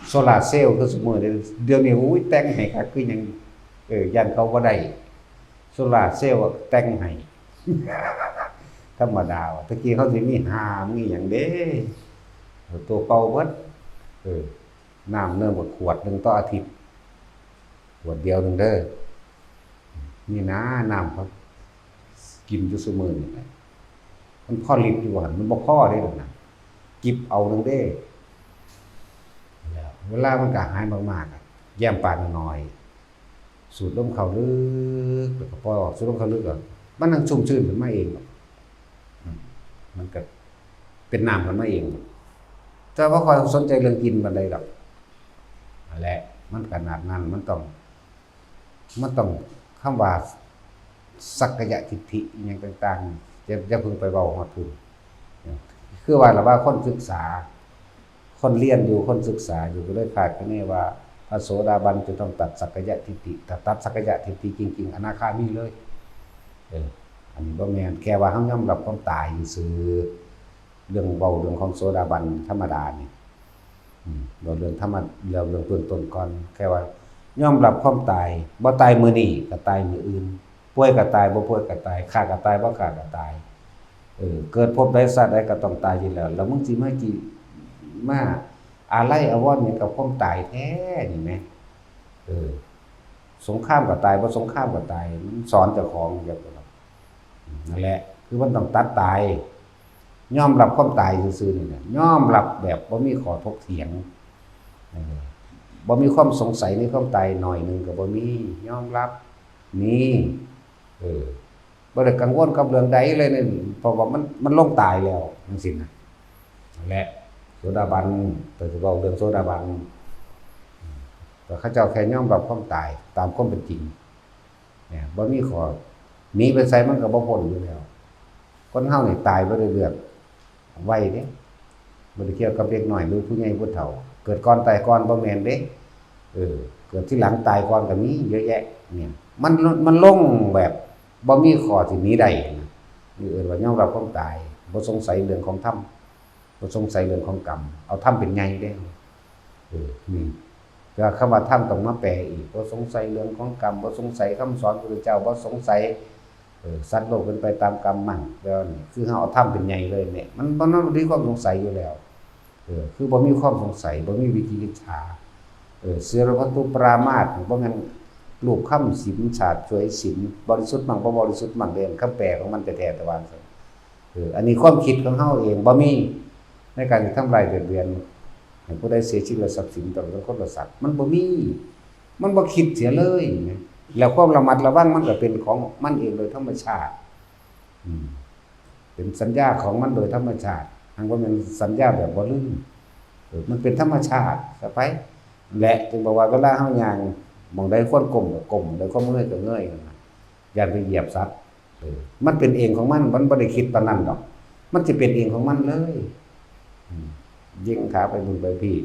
โซลาร์เซลล์คือซุมื้อนี้ เดี๋ยวนี้ โอ้ย แต่งให้คักคือหยัง เออ ย่านเขาบ่ได้ โซลาร์เซลล์แต่งให้ ธรรมดาว่ะ ตะกี้เขาสิมีห่า มีหยังเด้ ตัวเก่าเบิด เออ น้ำเนิมกับขวดหนึ่งต่ออาทิตย์ ขวดเดียวหนึ่งเด้อ นี่นะ น้ำเขากินอยู่ซุมื้อนี่แหละ มันพอลิตรอยู่หั่น มันบ่พอเด้ดอกนะ จิบเอาหนึ่งเด้ แล้วเวลามันก็หายมากๆอะ แย้มปากน้อยๆ สูดลมเข้าลึก แล้วก็ปล่อยออก สูดลมเข้าลึกอะ มันนั่งชุ่มชื่นขึ้นมาเอง อืม มันก็เป็นน้ำขึ้นมาเอง แต่ว่าบ่ค่อยสนใจเรื่องกินปานใดดอก นั่นแหละ มันขนาดนั้น มันต้อง มันต้อง คำว่าสักกายทิฏฐิอิหยังต่างๆ อย่า อย่าเพิ่งไปเว้าฮอดพุ้น คือว่าล่ะว่าคนศึกษา คนเรียนอยู่ คนศึกษาอยู่ ก็เลยคาดคะเนว่า พระโสดาบันจะต้องตัดสักกายทิฏฐิ ถ้าตัดสักกายทิฏฐิจริงๆ อนาคามีเลย เออ อันนี้บ่แม่น แค่ว่าเฮายอมรับความตายซื่อๆ เรื่องเว้าเรื่องของโสดาบันธรรมดานี่ อืม เว้าเรื่องธรรมะ เรื่อง เรื่องเบื้องต้นก่อน แค่ว่ายอมรับความตาย บ่ตายมื้อนี้ก็ตายมื้ออื่น ป่วยก็ตาย บ่ป่วยก็ตาย ฆ่าก็ตาย บ่ฆ่าก็ตาย เออ เกิดภพใดชาติใดก็ต้องตายอยู่แล้ว แล้วมึงสิมาจิ มาอาลัยอาวรณ์หยังกับความตายแท้นี่แหม เออ สงครามก็ตาย บ่สงครามก็ตาย มันสอนเจ้าของอย่างนั้น นั่นแหละ คือมันต้องตัดตาย ยอมรับความตายซื่อๆ นี่แหละ ยอมรับแบบบ่มีข้อถกเถียง เออ บ่มีความสงสัยในความตายหน่อยหนึ่งก็บ่มี ยอมรับ นี่ เออ บ่ได้กังวลกับเรื่องใดเลยนี่ เพราะว่ามัน มันลงตายแล้วจังซี้นะ นั่นแหละ โสดาบัน แต่สิเว้าเรื่องโสดาบัน แต่เขาเจ้าแค่ยอมรับความตายตามความเป็นจริง เนี่ย บ่มีข้อ หนีไปไสมันก็บ่พ้นอยู่แล้ว คนเฮานี่ตายบ่ได้เลือก ไวเด้ บ่ได้เกี่ยวกับเด็กน้อยหรือผู้ใหญ่ผู้เฒ่า เกิดก่อนตายก่อนบ่แม่นเด้ เออ เกิดทีหลังตายก่อนก็มีเยอะแยะ เนี่ย มัน มันลงแบบบ่มีข้อสิหนีได้นะ นี่เอิ้นว่ายอมรับความตาย บ่สงสัยเรื่องของธรรม บ่สงสัยเรื่องของกรรม เอาธรรมเป็นใหญ่เด้ เออ นี่ แต่ว่าคำว่าธรรมต้องมาแปลอีก บ่สงสัยเรื่องของกรรม บ่สงสัยคำสอนพระพุทธเจ้า บ่สงสัย เออ สัตว์โลกเป็นไปตามกรรมมั่ง แล้วนี่คือเฮาเอาธรรมเป็นใหญ่เลยเนี่ย มัน มัน มันบ่มีความสงสัยอยู่แล้ว เออ คือบ่มีความสงสัย บ่มีวิจิกิจฉา เออ ศีลพัตตุปรามาส บ่แม่นรูปคำศีล ฉาบฉวยศีล บริสุทธิ์มั่ง บ่บริสุทธิ์มั่ง เด้ คำแปลของมันแท้ๆ แต่ว่าซั่น เออ อันนี้ความคิดของเฮาเอง บ่มีในการที่ทำลายเบียดเบียน ให้ผู้ใดเสียชีวิตและทรัพย์สินตลอดทั้งคนและสัตว์ มันบ่มี มันบ่คิดเสียเลยนะ แล้วความระมัดระวังมันก็เป็นของมันเองโดยธรรมชาติ อืม เป็นสัญญาของมันโดยธรรมชาติ หากว่ามันสัญญาแบบบ่ลืม เออ มันเป็นธรรมชาติซะไป และจึงบอกว่าเวลาเฮาย่าง หม่องใดควรก้มก็ก้ม หม่องใดควรเงยก็เงย นั่นน่ะ ย่านไปเหยียบสัตว์ มันเป็นเองของมัน มันบ่ได้คิดปานนั้นดอก มันสิเป็นเองของมันเลย อืม ยิงขาไปบุญไปพี่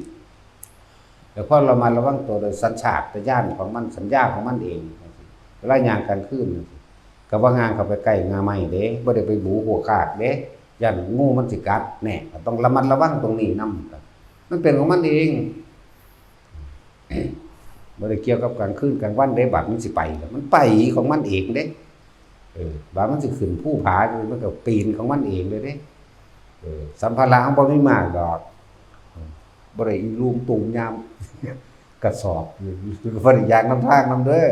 แต่พอระมัดระวังตัวโดยสัญชาตญาณของมัน สัญญาของมันเอง เวลาย่างกลางคืน ก็บ่ย่างเข้าไปใกล้ง่าไม้เด้ บ่ได้ไปบูหัวคากเด้ ย่านงูมันสิกัด แน่ ก็ต้องระมัดระวังตรงนี้นำ มันเป็นของมันเอง บ่ได้เกี่ยวกับกลางคืนกลางวันเด้ บาดมันสิไปแล้ว มันไปของมันเองเด้ เออ บาดมันสิขึ้นภูผา มันก็ปีนของมันเองเลยเด้ เออ สัมภาระของบ่มีมากดอก เออ บ่ได้อีลูมตูมยาม กระสอบ บ่ได้ย่างนำทางนำเด้อ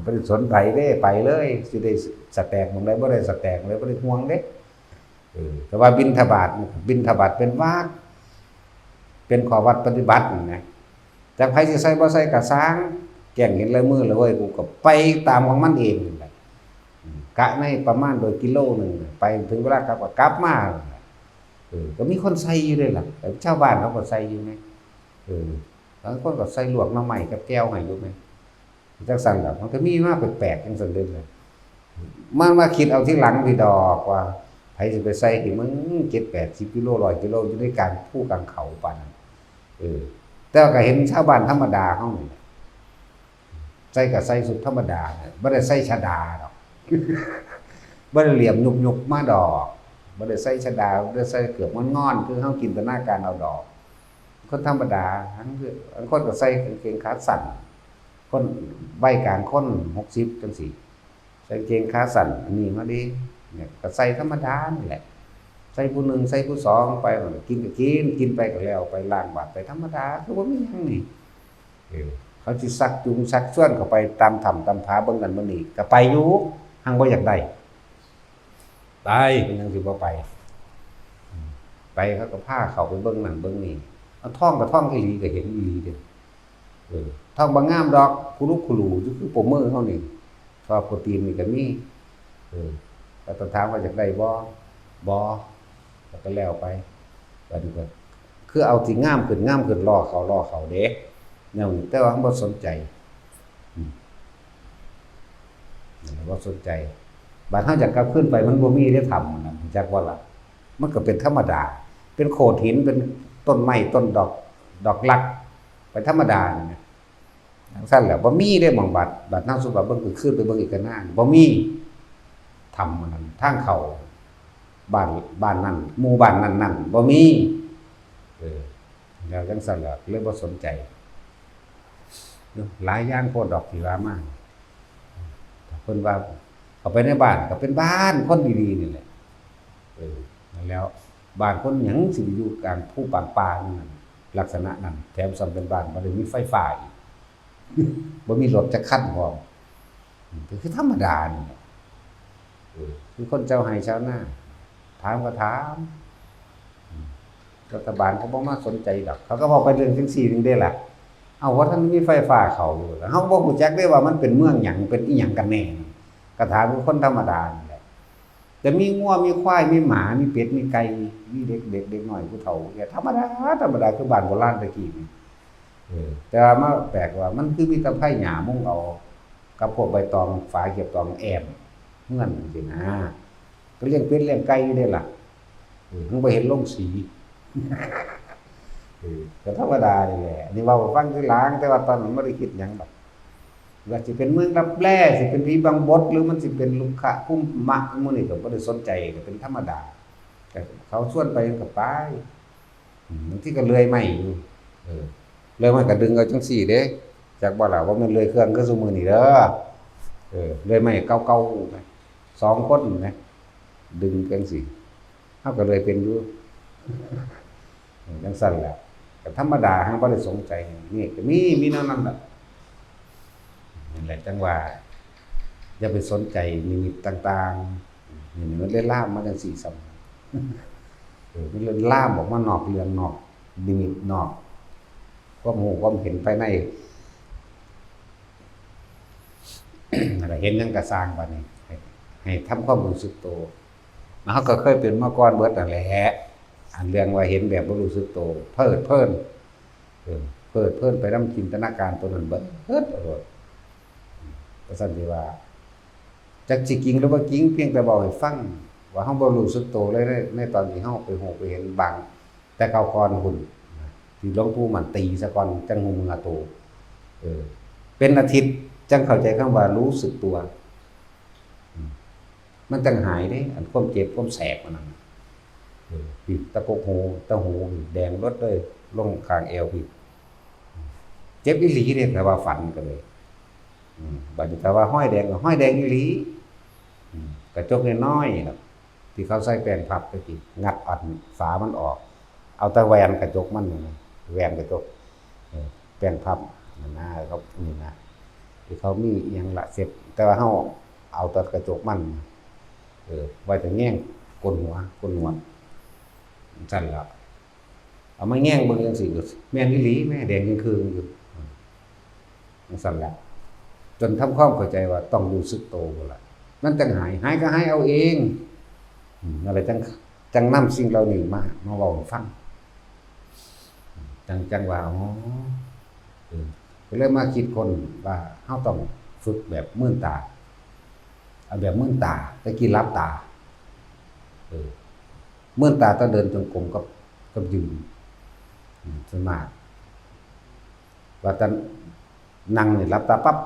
บ่ได้สนไผเด้ ไปเลย สิได้สแต็กหม่องใด บ่ได้สแต็กเลย บ่ได้ห่วงเด้ เออ แต่ว่าบิณฑบาต บิณฑบาตเป็นวัตร เป็นข้อวัดปฏิบัตินั่นนะ จักไผสิใส่บ่ใส่ก็ซ่าง แกล้งเห็นลายมือแล้วเว้ย กูก็ไปตามของมันเองนั่นแหละ อืม กะในประมาณโดยกิโลหนึ่งน่ะ ไปถึงเวลากลับก็กลับมานั่นแหละ เออ ก็มีคนใส่อยู่เด้ล่ะ แต่ชาวบ้านเขาก็ใส่อยู่ไง เออ บางคนก็ใส่ลวกหน่อไม้กับแจ่วให้อยู่ไง จังซั่นล่ะ มันก็มีมาแปลกๆจังซั่นเด้อ มันมาคิดเอาทีหลังพี่ดอกว่า ไผสิไปใส่ให้มึง เจ็ดแปดสิบกิโล ร้อยกิโล อยู่ในกลางภูกลางเขาปานนั้น เออ แต่ว่าก็เห็นชาวบ้านธรรมดาเฮานี่แหละ ใส่ก็ใส่ชุดธรรมดาน่ะ บ่ได้ใส่ชดาดอก บ่ได้เหลี่ยมยุบๆมาดอก บ่ได้ใส่ชดา บ่ได้ใส่เกือกงอนๆ คือเฮาจินตนาการเอาดอก คนธรรมดา บางคนก็ใส่กางเกงขาสั้น คนวัยกลางคน หกสิบจังซี้ ใส่กางเกงขาสั้น อันนี้มาเด้ เนี่ย ก็ใส่ธรรมดานี่แหละ ใส่ผู้หนึ่ง ใส่ผู้สองไป มันก็กินก็กิน กินไปก็แล้วไป ล้างบาตรไปธรรมดา คือบ่มีหยังนี่ เออ เขาสิชักจูงชักชวนเข้าไปตามถ้ำตามผาเบิ่งนั่นเบิ่งนี่ ก็ไปอยู่ หังบ่อยากได้ ไป เป็นหยังสิบ่ไป อืม ไปเขาก็พาเข้าไปเบิ่งนั่นเบิ่งนี่ เอาท่องก็ท่องอีหลีก็เห็นอีหลีเด้อ เออ ท่องบ่งามดอก คุรุคุรูอยู่คือโปรเมอร์เฮานี่ ทอโปรตีนนี่ก็มี เออ แล้วก็ถามว่าอยากได้บ่ บ่ แล้วก็แล้วไป บัดนี้ก็คือเอาที่งามขึ้น งามขึ้น ล่อเขา ล่อเขาเด้ แนวนี้ แต่ว่ามันบ่สนใจ อืม บ่สนใจ บาดเฮาอยากกลับคืนไป มันบ่มีเด้ถ้ำนั่น รู้จักบ่ล่ะ มันก็เป็นธรรมดา เป็นโขดหิน เป็นต้นไม้ ต้นดอก ดอกรัก ไปธรรมดานี่นะ จังซั่นแหละ บ่มีเด้หม่องบาด บาดนางสมบัติเบิ่ง ไปคืนไปเบิ่งอีกก็นาน บ่มี ถ้ำอันนั้น ทางเข้า บ้าน บ้านนั้น หมู่บ้านนั้นๆ บ่มี เออ แล้วจังซั่นแหละ เลยบ่สนใจ เนาะ หลายอย่างโพดดอกที่ว่ามา เพิ่นว่า เข้าไปในบ้านก็เป็นบ้านคนดีๆนี่แหละ เออ นั่นแล้ว บ้านคนหยังสิไปอยู่กลางภูกลางป่านั่น ลักษณะนั้น แถมซ้ำเป็นบ้านบ่ได้มีไฟฟ้าอีก บ่มีรถจักคันพร้อม อืม ก็คือธรรมดานี่แหละ เออ คือคนเจ้าไร่ชาวนา ถามก็ถาม อืม รัฐบาลก็บ่มาสนใจดอก เขาก็เว้าไปเรื่องจังซี่นึงเด้ล่ะ เอ้า ว่าท่านมีไฟฟ้าเข้าอยู่ แล้วเฮาก็บ่รู้จักเด้ว่ามันเป็นเมืองหยัง เป็นอีหยังกันแน่ ก็ถามคือคนธรรมดานี่แหละ แต่มีงัว มีควาย มีหมา มีเป็ด มีไก่ มีเด็ก เด็ก เด็กน้อย ผู้เฒ่า เนี่ย ธรรมดา ธรรมดา คือบ้านโบราณแต่กี้นี่ เออ แต่ว่ามาแปลกว่ามันคือมีแต่ไผ่หญ้ามุงเอา กับพวกใบตอง ฝาเก็บตองแอมเฮือนจังซี้นะ ก็เลี้ยงเป็ดเลี้ยงไก่อยู่เด้ล่ะ เออ มันบ่เห็นลงสี เออ ก็ธรรมดานี่แหละ อันนี้เว้าให้ฟังทีหลัง แต่ว่าตอนนั้นบ่ได้คิดหยังดอก ว่าสิเป็นเมืองลับแล สิเป็นผีบังบด หรือมันสิเป็นลุกขะคุมมะ หมู่นี้ก็บ่ได้สนใจ ก็เป็นธรรมดา ก็เขาชวนไปก็ไป อืม บางทีก็เลื่อยไม้อยู่ เออ เลื่อยไม้ก็ดึงเอาจังซี่เด้ จักบ่ล่ะ ว่าแม่นเลื่อยเครื่องคือซุมื้อนี้เด้อ เออ เลื่อยไม้เก่าๆนะ สองคนนะ ดึงจังซี่ เฮาก็เลื่อยเป็นอยู่ เออ จังซั่นแหละ ก็ธรรมดา หั้นบ่ได้สนใจ นี่ก็มี มีแนวนั้นล่ะ นั่นแหละ จังว่า อย่าไปสนใจนิมิตต่างๆ นี่มันเลยลามมาจังซี่ซ้ำ เออ มันเลยลามออกมานอกเรื่อง นอกนิมิต นอกความรู้ความเห็นภายใน นั่นล่ะ เห็นหยังก็ซ่างบัดนี้ ให้ ให้ทำความรู้สึกโต แล้วเฮาก็เคยเป็นมาก่อนเบิดนั่นแหละ อันเรื่องว่าเห็นแบบบ่รู้สึกโต เพลิดเพลิน เออ เพลิดเพลินไปนำจินตนาการตัวนั้นเบิดโลด ว่าซั่นสิว่า จักสิจริงหรือบ่จริง เพียงแต่เว้าให้ฟัง ว่าเฮาบ่รู้สึกโตเลยใน ในตอนที่เฮาไปฮู้ไปเห็นบาง แต่เก่าก่อนพุ้น ที่หลวงปู่มั่นตีซะก่อน จั่งฮู้เมือโต เออ เป็นอาทิตย์จั่งเข้าใจคำว่ารู้สึกตัว อืม มันจั่งหายเด้ อันความเจ็บความแสบอันนั้นน่ะ เออ พี้ตะกกหู ตะหูพี้แดงเบิดเลย ลงข้างแอวพี้ เจ็บอีหลีเด้ ถ้าว่าฝันก็เลย อืม บัดนี้ถ้าว่าฮอยแดงก็ฮอยแดงอีหลี อืม กระจกน้อยๆน่ะ ที่เขาใส่แป้งพับตะกี้ งัดอันฝามันออก เอาแต่แหว่นกระจกมันนั่นนะ แหว่นกระจก เออ แป้งพับนั่นนะ เขา นี่นะ ที่เขามีอิหยังละเซ็ต แต่ว่าเฮาเอาแต่กระจกมัน เออ ไว้แต่แยงโกนหัว โกนหนวด จั่งซั้นล่ะ เอามาแยงเบิ่งจั่งซี้ ก็แม่นอีหลี แม่แดงจึ่งคืองอยู่ จั่งซั้นล่ะ จนทำความเข้าใจว่าต้องรู้สึกโตพุ้นล่ะ มันจั่งหาย หายก็หายเอาเอง อืม นั่นแหละ จั่ง จั่งนำสิ่งเหล่านี้มา มาเว้าให้ฟัง จั่ง จั่งว่า อ๋อ เออ ก็เลยมาคิดค้นว่าเฮาต้องฝึกแบบมืนตา เอาแบบมืนตา แต่กี้หลับตา เออ มืนตาแต่เดินจงกรมกับ กับยืน อืม ส่วนมาก ว่าแต่นั่งนี่หลับตาปั๊บ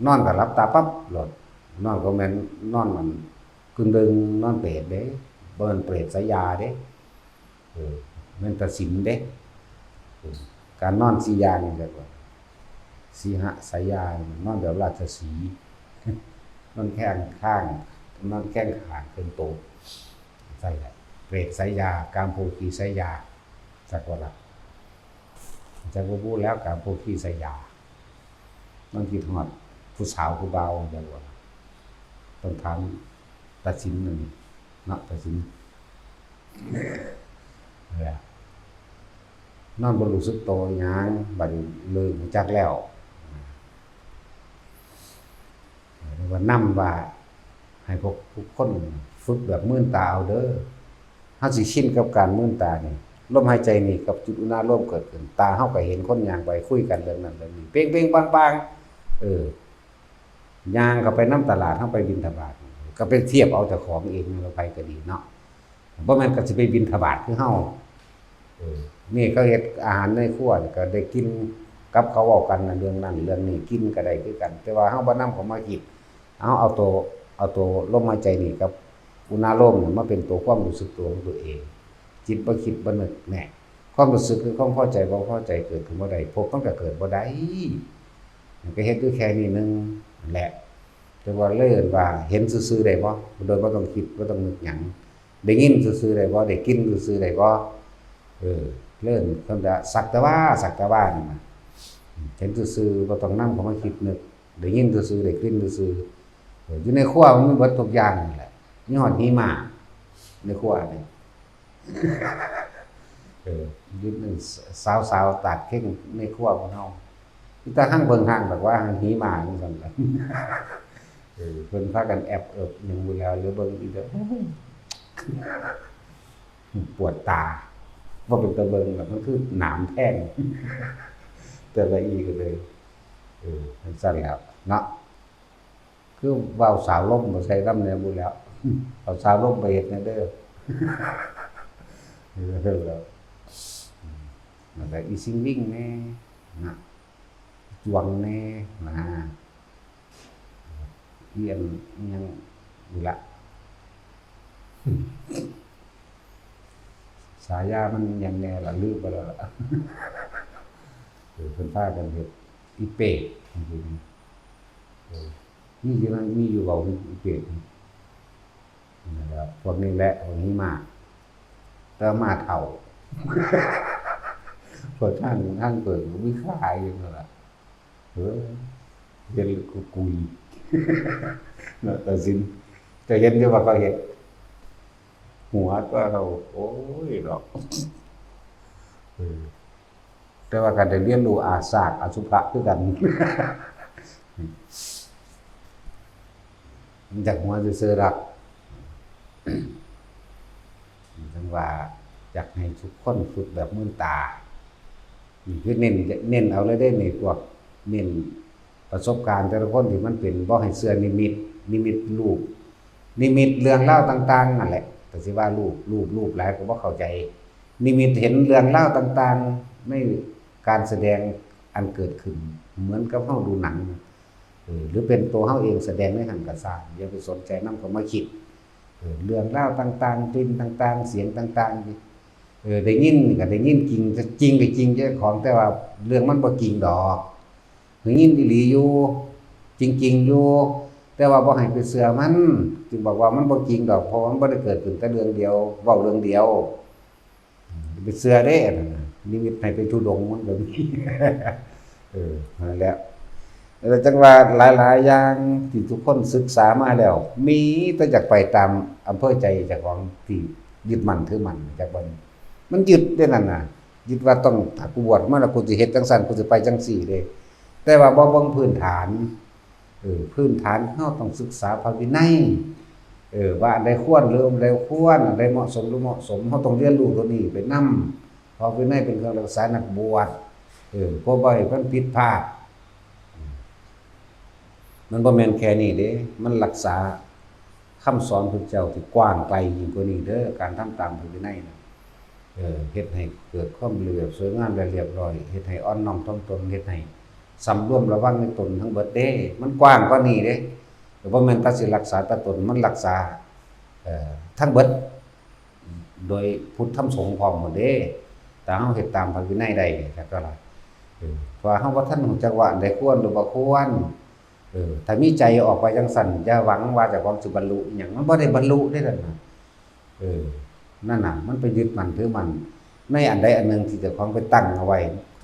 นอนก็หลับตาปั๊บโลด นอนก็แม่นนอนมันกึ่งเดิงนอนเปรตเด้ บ่แม่นเปรตสายยาเด้ เออ แม่นตาสินเด้ เออ การนอนสี่อย่างนี่เรียกว่า สีหสายยา นอนแบบราชสีห์ นอนแข้งข้าง นอนแข้งข้างเทิงโต จั่งซั้นแหละ เปรตสายยา กามโภคีสายยา จักว่าล่ะ จักว่าพูดแล้ว กามโภคีสายยา มันคิดฮอดผู้สาวผู้บ่าว จักว่าล่ะ ต้องถามตาสินนั่นนี่เนาะ ตาสิน นั่นแหละ นอนบ่รู้สึกโตอิหยัง บัดนี้เริ่มรู้จักแล้ว เรียกว่านำว่า ให้พวกทุกคนฝึกแบบมืนตาเอาเด้อ เฮาสิชินกับการมืนตานี่ ลมหายใจนี่กับจุดอุณาโลมเกิดขึ้น ตาเฮาก็เห็นคนย่างไปคุยกันเรื่องนั้นเรื่องนี้ เปงๆ ปังๆ เออ ย่างเข้าไปนำตลาด เฮาไปบิณฑบาต ก็ไปเทียบเอาเจ้าของเอง หรือไผก็ดีเนาะ บ่แม่นก็สิไปบิณฑบาตคือเฮา เออ นี่เขาเฮ็ดอาหารในครัวนี่ก็ได้กินกับเขาเว้ากันน่ะ เรื่องนั้นเรื่องนี้ กินก็ได้คือกัน แต่ว่าเฮาบ่นำเขามาคิด เฮาเอาตัว เอาตัวลมหายใจนี่กับอุณาโลมนี่มาเป็นตัวความรู้สึกตัวของตัวเอง จิตบ่คิดบ่นึก แน่ ความรู้สึกคือความพอใจบ่พอใจเกิดขึ้นบ่ได้ ภพมันก็เกิดบ่ได้ มันก็เฮ็ดอยู่แค่นี้หนึ่งนั่นแหละ แต่ว่าเลยเอิ้นว่าเห็นซื่อๆได้บ่ โดยบ่ต้องคิดบ่ต้องนึกหยัง ได้ยินซื่อๆได้บ่ ได้กลิ่นซื่อๆได้บ่ เออ เลยเอิ้นคำว่าสักแต่ว่า สักแต่ว่านี่นะ เห็นซื่อๆ บ่ต้องนำเข้ามาคิดนึก ได้ยินซื่อๆ ได้กลิ่นซื่อๆ เออ อยู่ในครัวมันมีเบิดทุกอย่างนั่นแหละ มีฮอดหิมะในครัวนี่ เออ อยู่ในสาวๆ ตากเข่งในครัวของเฮา มีแต่หั่งเบิ่งหั่ง แบบว่าหั่งหิมะจั่งซั่นล่ะ เออ เพิ่นพากันแอบเอิบหยังอยู่แล้ว หรือเบิ่งอีกแล้ว ปวดตา บ่เป็นตาเบิ่งดอก มันคือหนามแทง แต่ละอีก็เลย เออ จั่งซั่นแล้วเนาะ คือเว้าสาวลมบ่ใส่นำแหน่บุแล้ว เอาสาวลมไปเฮ็ดแหน่เด้อ เออ แล้ว อืม นั่นแหละ อีซิงวิ่งแหน่นะ จวงแหน่นะ อีอันอิหยังนี่ละ ฉายามันอิหยังแหน่ล่ะ ลืมไปแล้วล่ะ เออ เพิ่นพากันเฮ็ด อีเปรต เออ มีอยู่นั่น มีอยู่เว้า อีเปรต นั่นแหละ พวกนี้แหละ พวกนี้มา แต่มาเฒ่า พวกทาง ทางเกิดก็มีขายอยู่นั่นล่ะ เออ เฮ็ดแล้วก็กุย เนาะ ตัดสิน จะเห็นอยู่ว่าเขาเฮ็ด หัวตัวเรา โอ้ย ดอก เออ แต่ว่าการได้เรียนรู้อาสาสอสุภะคือกัน มันจากหัวซื่อๆดอก จั่งว่าอยากให้ทุกคนฝึกแบบมืนตา นี่คือเน้น เน้นเอาเลยเด้นี่ พวกเน้นประสบการณ์แต่ละคนที่มันเป็น บ่ให้เชื่อนิมิต นิมิตรูป นิมิตเรื่องราวต่างๆนั่นแหละ แต่สิว่ารูป รูป รูปหลายก็บ่เข้าใจ นิมิตเห็นเรื่องราวต่างๆในการแสดงอันเกิดขึ้น เหมือนกับเฮาดูหนัง เออ หรือเป็นตัวเฮาเองแสดงในหั้นก็ซ่าง อย่าไปสนใจนำ ก็มาคิด เออ เรื่องราวต่างๆ กลิ่นต่างๆ เสียงต่างๆ เออ ได้ยินก็ได้ยินจริง จริงก็จริงเจ้าของ แต่ว่าเรื่องมันบ่จริงดอก ได้ยินอีหลีอยู่ จริงๆอยู่ แต่ว่าบ่ให้ไปเชื่อมัน จึงบอกว่ามันบ่จริงดอก เพราะว่ามันบ่ได้เกิดขึ้นแต่เรื่องเดียว เว้าเรื่องเดียว ไปเชื่อเด้อันนั้นน่ะ นิมิตให้ไปธุดงค์มันก็มี เออ นั่นแหละ แล้วจังว่าหลายๆอย่างที่ทุกคนศึกษามาแล้ว มีแต่อยากไปตามอำเภอใจเจ้าของที่ยึดมั่นถือมั่น จักบ่ มันยึดเด้นั่นน่ะ ยึดว่าต้อง ถ้ากูบวชมาแล้วกูสิเฮ็ดจังซั่น กูสิไปจังซี่เด้ แต่ว่าบ่เบิ่งพื้นฐาน เออ พื้นฐานเฮาต้องศึกษาพระวินัย เออ ว่าอันใดควรหรืออันใดควร อันใดเหมาะสมหรือเหมาะสม เฮาต้องเรียนรู้ตัวนี้ไปนำ เพราะวินัยเป็นเครื่องรักษานักบวช เออ เพื่อบ่ให้มันผิดพลาด มันบ่แม่นแค่นี้เด้ มันรักษาคำสอนพระเจ้าที่กว้างไกลยิ่งกว่านี้เด้อ การทำตามพระวินัยนะ เออ เฮ็ดให้เกิดความเรียบสวยงามและเรียบร้อย เฮ็ดให้อ่อนน้อมถ่อมตน เฮ็ดให้สำรวมระวังในตนทั้งเบิดเด้ มันกว้างกว่านี้เด้ แต่บ่แม่นแต่สิรักษาแต่ตน มันรักษา เอ่อ ทั้งเบิด โดยพุทธธรรมสงฆ์พร้อมหมดเด้ แต่เฮาเฮ็ดตามพระวินัยได้ จักเท่าไหร่ เออ เพราะว่าเฮาบ่ทันรู้จักว่าอันใดควรหรือบ่ควร เออ ถ้ามีใจออกไปจังซั่น อย่าหวังว่าเจ้าของสิบรรลุอิหยัง มันบ่ได้บรรลุเด้นั่นน่ะ เออ นั่นน่ะ มันไปยึดมั่นถือมั่นในอันใดอันหนึ่งที่เจ้าของไปตั้งเอาไว้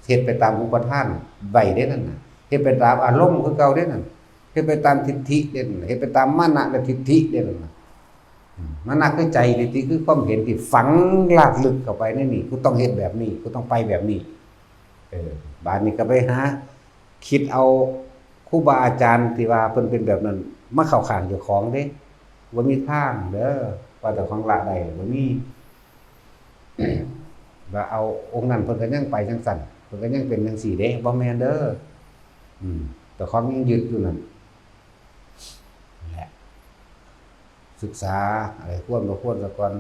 เฮ็ดไปตามอุปาทานไว้เด้นั่นน่ะ เฮ็ดไปตามอารมณ์คือเก่าเด้นั่น เฮ็ดไปตามทิฏฐิเด้นั่น เฮ็ดไปตามมานะและทิฏฐิเด้นั่นน่ะ อืม มานะคือใจ ทิฏฐิคือความเห็นที่ฝังลากลึกเข้าไปในนี่ กูต้องเฮ็ดแบบนี้ กูต้องไปแบบนี้ เออ บาดนี้ก็ไปหาคิดเอาครูบาอาจารย์ที่ว่าเพิ่นเป็นแบบนั้น มาเข้าข้างเจ้าของเด้ บ่มีทางเด้อ ว่าเจ้าของละได้ บ่มี ว่าเอาองค์นั้นเพิ่นก็ยังไปจังซั่น เพิ่นก็ยังเป็นจังซี่เด้ บ่แม่นเด้อ อืม เจ้าของยังยึดอยู่นั่น นั่นแหละ ศึกษาอะไรควรบ่ควรซะก่อน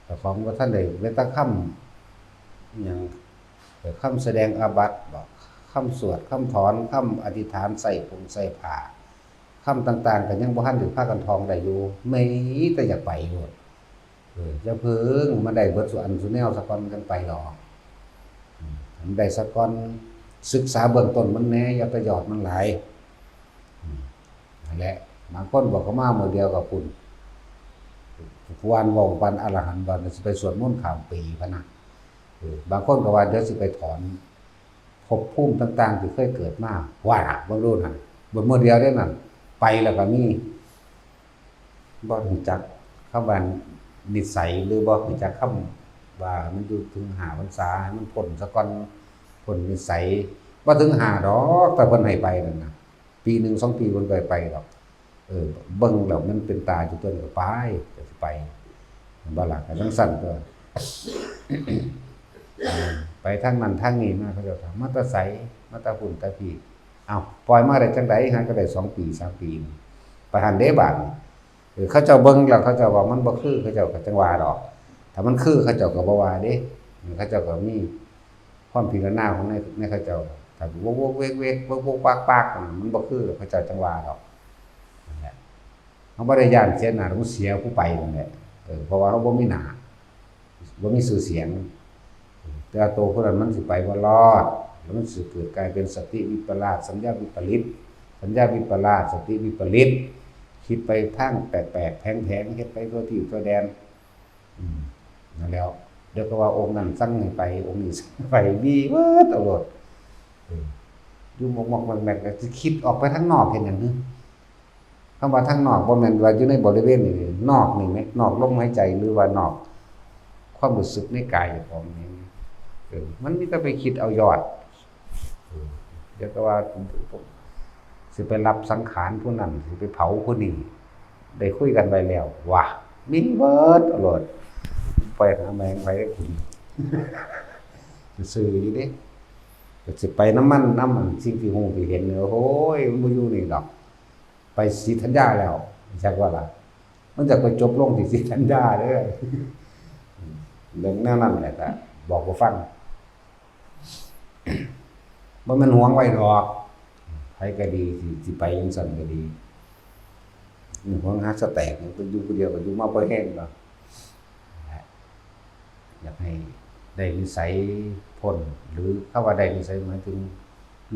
เจ้าของบ่ทันได้แม้แต่คำอิหยัง แต่คำแสดงอาบัติบ่ คำสวด คำถอน คำอธิษฐาน ใส่ผงใส่ผ้า คำต่างๆ ก็ยังบ่ทันได้พากันท่องได้อยู่ มีแต่อยากไปโลด เออ อย่าเพิ่งมาได้เบิดซุอันซุแนวซะก่อนจั่งไปดอก อืม ให้มันได้ซะก่อน ศึกษาเบื้องต้นมันแหน่ อย่าไปยอดมันหลาย อืม นั่นแหละ บางคนบอกเขามามื้อเดียวกับคุณ ผู้วานเว้าปานอรหันต์ ว่าสิไปสวดมนต์ข้ามปีพะนะ เออ บางคนก็ว่าเดี๋ยวสิไปถอนภพภูมิต่างๆ ที่เคยเกิดมา ว่าล่ะ เบิ่งดูหั่น เบิ่งมื้อเดียวเด้นั่น ไปแล้วก็มี บ่รู้จักคำว่านิสัย หรือบ่รู้จักคำว่ามันอยู่ถึงห้าพรรษา ให้มันพ้นซะก่อน พ้นนิสัย บ่ถึงห้าดอก แต่เพิ่นให้ไปนั่นน่ะ ปีหนึ่งสองปีเพิ่นก็ให้ไปดอก เออ เบิ่งแล้วมันเป็นตาอยู่ตัวนี้ก็ไป ก็สิไป บ่ล่ะ ก็จั่งซั่นก็ ไปทางนั้นทางนี้มา เขาเจ้าถาม "มาแต่ไส มาแต่พุ้นแต่พี้" อ้าว ปล่อยมาได้จั่งใด๋ หาก็ได้สองปี สามปี ไปหั่นเด้บาดนี้ เออ เขาเจ้าเบิ่งแล้วเขาเจ้าว่ามันบ่คือ เขาเจ้าก็จั่งว่าดอก ถ้ามันคือเขาเจ้าก็บ่ว่าเด้ เขาเจ้าก็มีความพิจารณาของใน ในเขาเจ้า ถ้าโวกๆ เวกๆ โวกๆ ปากๆ มันบ่คือ เขาเจ้าจั่งว่าดอก นั่นแหละ เฮาบ่ได้ย้านเสียหน้า เฮาเสียผู้ไปนั่นแหละ เออ เพราะว่าเฮาบ่มีหน้า บ่มีชื่อเสียง แต่ว่าโตผู้นั้นมันสิไปบ่รอด แล้วมันสิเกิดกลายเป็นสติวิปลาส สัญญาวิปริต สัญญาวิปลาส สติวิปริต คิดไปทางแปลกๆ แผงๆ เฮ็ดไปทั่วที่ทั่วแดน อืม นั่นแหล้ว เดี๋ยวก็ว่าองค์นั้นสั่งให้ไป องค์นี้สั่งให้ไป มีเบิดเอาโลด เออ อยู่มอกๆ แมกๆ ก็สิคิดออกไปทางนอกเฮ็ดหยังหึ คำว่าทางนอกบ่แม่นว่าอยู่ในบริเวณนี่ นอกนี่แหม นอกลมหายใจ หรือว่านอกความรู้สึกในกายเจ้าของนี่ เออ มันมีแต่ไปคิดเอายอด เออ เดี๋ยวก็ว่า สิไปรับสังขารผู้นั้น สิไปเผาผู้นี้ ได้คุยกันไว้แล้ว ว่ะ มีเบิดเอาโลด ไปหาแมงไปให้กิน ซื่อๆ อยู่เด้ ก็สิไปนำมัน นำอันสิ่งที่ฮู้ที่เห็นเนี่ย โอ้ย มันบ่อยู่นี่ดอก ไปศรีธัญญาแล้ว จักว่าล่ะ มันจะไปจบลงที่ศรีธัญญาเด้อ เรื่องแนวนั้นแหละ ก็บอกบ่ฟัง บ่แม่นหวงไว้ดอก ไผก็ดี สิ สิไปจั่งซั้นก็ดี หวงหาสแต็ก ไปอยู่ผู้เดียวก็อยู่มาบ่แฮงดอก อยากให้ได้นิสัยพ้น หรือคำว่าได้นิสัยหมายถึง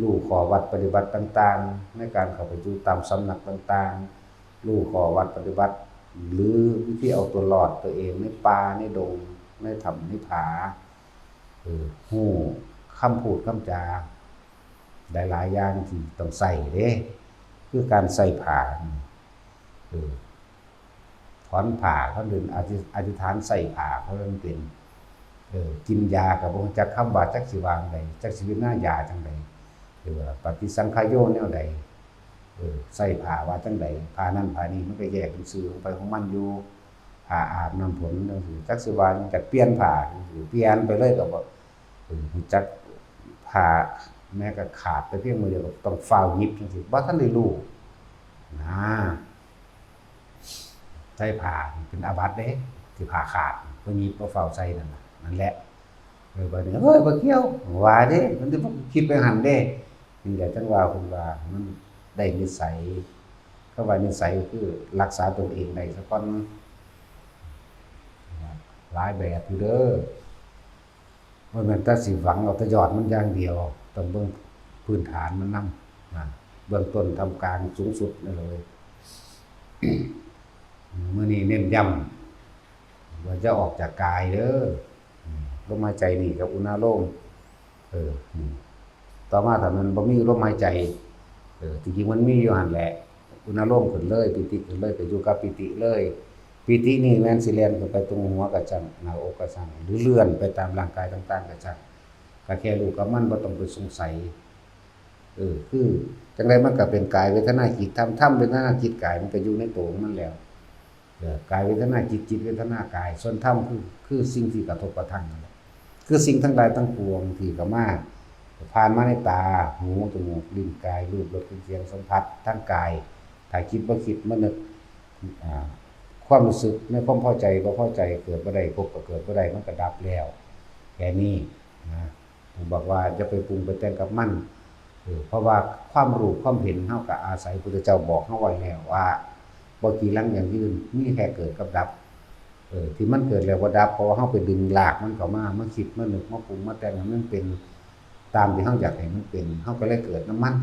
รู้ข้อวัดปฏิบัติต่างๆ ในการเข้าไปอยู่ตามสำนักต่างๆ รู้ข้อวัดปฏิบัติ หรือวิธีเอาตัวรอดตัวเองในป่าในดง ในถ้ำในผา เออ ฮู้คำพูดคำจา หลายๆ อย่างที่ต้องใช้เด้ คือการใช้ผ้านี่ เออ ถอนผ้า เขาเอิ้นอธิ อธิษฐานใช้ผ้า เขาเอิ้นเป็น เออ กินยาก็บ่รู้จักคำว่าจักสิว่าจั่งใด จักสิวิจารณายาจั่งใด หรือว่าปฏิสังขายโยแนวใด เออ ใช้ผ้าว่าจั่งใด ผ้านั่นผ้านี่มันก็แยกเป็นชื่อของไผของมันอยู่ ผ้าอาบน้ำฝนจั่งซี้ จักสิว่าจั่งใด เปลี่ยนผ้าจั่งซี้ เปลี่ยนไปเลยก็บ่ เออ รู้จักผ้าแม้กระขาดไปเพียงมื้อเดียวก็ต้องฟ้าวหยิบจั่งซี้ บ่ทันได้รู้นะ ใช้ผ้าเป็นอาบัติเด้ ที่ผ้าขาด บ่หยิบบ่ฟ้าวใส่นั่นน่ะ นั่นแหละ เออ บัดนี้ เฮ้ย บ่เกี่ยว ว่าเด้ มันสิบ่คิดไปหั่นเด้ นี่แหละจั่งว่าเพิ่นว่ามันได้นิสัย คำว่านิสัยคือรักษาตนเองได้ซะก่อน หลายแบบอยู่เด้อ บ่แม่นแต่สิหวังเอาแต่ยอดมันอย่างเดียว ต้องเบิ่งพื้นฐานมันนำ นะ เบื้องต้นท่ามกลางสูงสุดนั่นเลย มื้อนี้เน้นย้ำว่าจะออกจากกายเด้อ ลมหายใจนี่กับอุณาโลม เออ นี่ ต่อมาถ้ามันบ่มีลมหายใจ เออ ที่จริงมันมีอยู่หั่นแหละ อุณาโลมขึ้นเลย ปีติขึ้นเลย ก็อยู่กับปีติเลย ปีตินี่แม่นสิแล่นขึ้นไปตรงหัวก็ช่าง หน้าอกก็ช่าง หรือเลื่อนไปตามร่างกายต่างๆก็ช่าง ก็แค่รู้กับมัน บ่ต้องไปสงสัย เออ คือจั่งใดมันก็เป็นกายเวทนาจิตธรรม ธรรมเวทนาจิตกายมันก็อยู่ในตัวของมันแล้ว เออ กายเวทนาจิต จิตเวทนากาย ส่วนธรรมคือ คือสิ่งที่กระทบกระทั่งนั่นแหละ คือสิ่งทั้งหลายทั้งปวงที่เข้ามา ผ่านมาในตา หู จมูก ลิ้น กาย รูป รส กลิ่น เสียง สัมผัส ทางกาย ถ้าคิดบ่คิดมานึก อ่า ความรู้สึกในความพอใจบ่พอใจเกิดบ่ได้ พบก็เกิดบ่ได้ มันก็ดับแล้ว แค่นี้นะ ผมบอกว่าอย่าไปปรุงไปแต่งกับมัน เออ เพราะว่าความรู้ความเห็นเฮาก็อาศัยพุทธเจ้าบอกเฮาไว้แล้วว่า บ่กีรังยั่งยืน มีแค่เกิดกับดับ เออ ที่มันเกิดแล้วบ่ดับ เพราะว่าเฮาไปดึงลากมันเข้ามา มาคิด มานึก มาปรุง มาแต่งให้มันเป็นตามที่เฮาอยากให้มันเป็น เฮาก็เลยเกิดนำมัน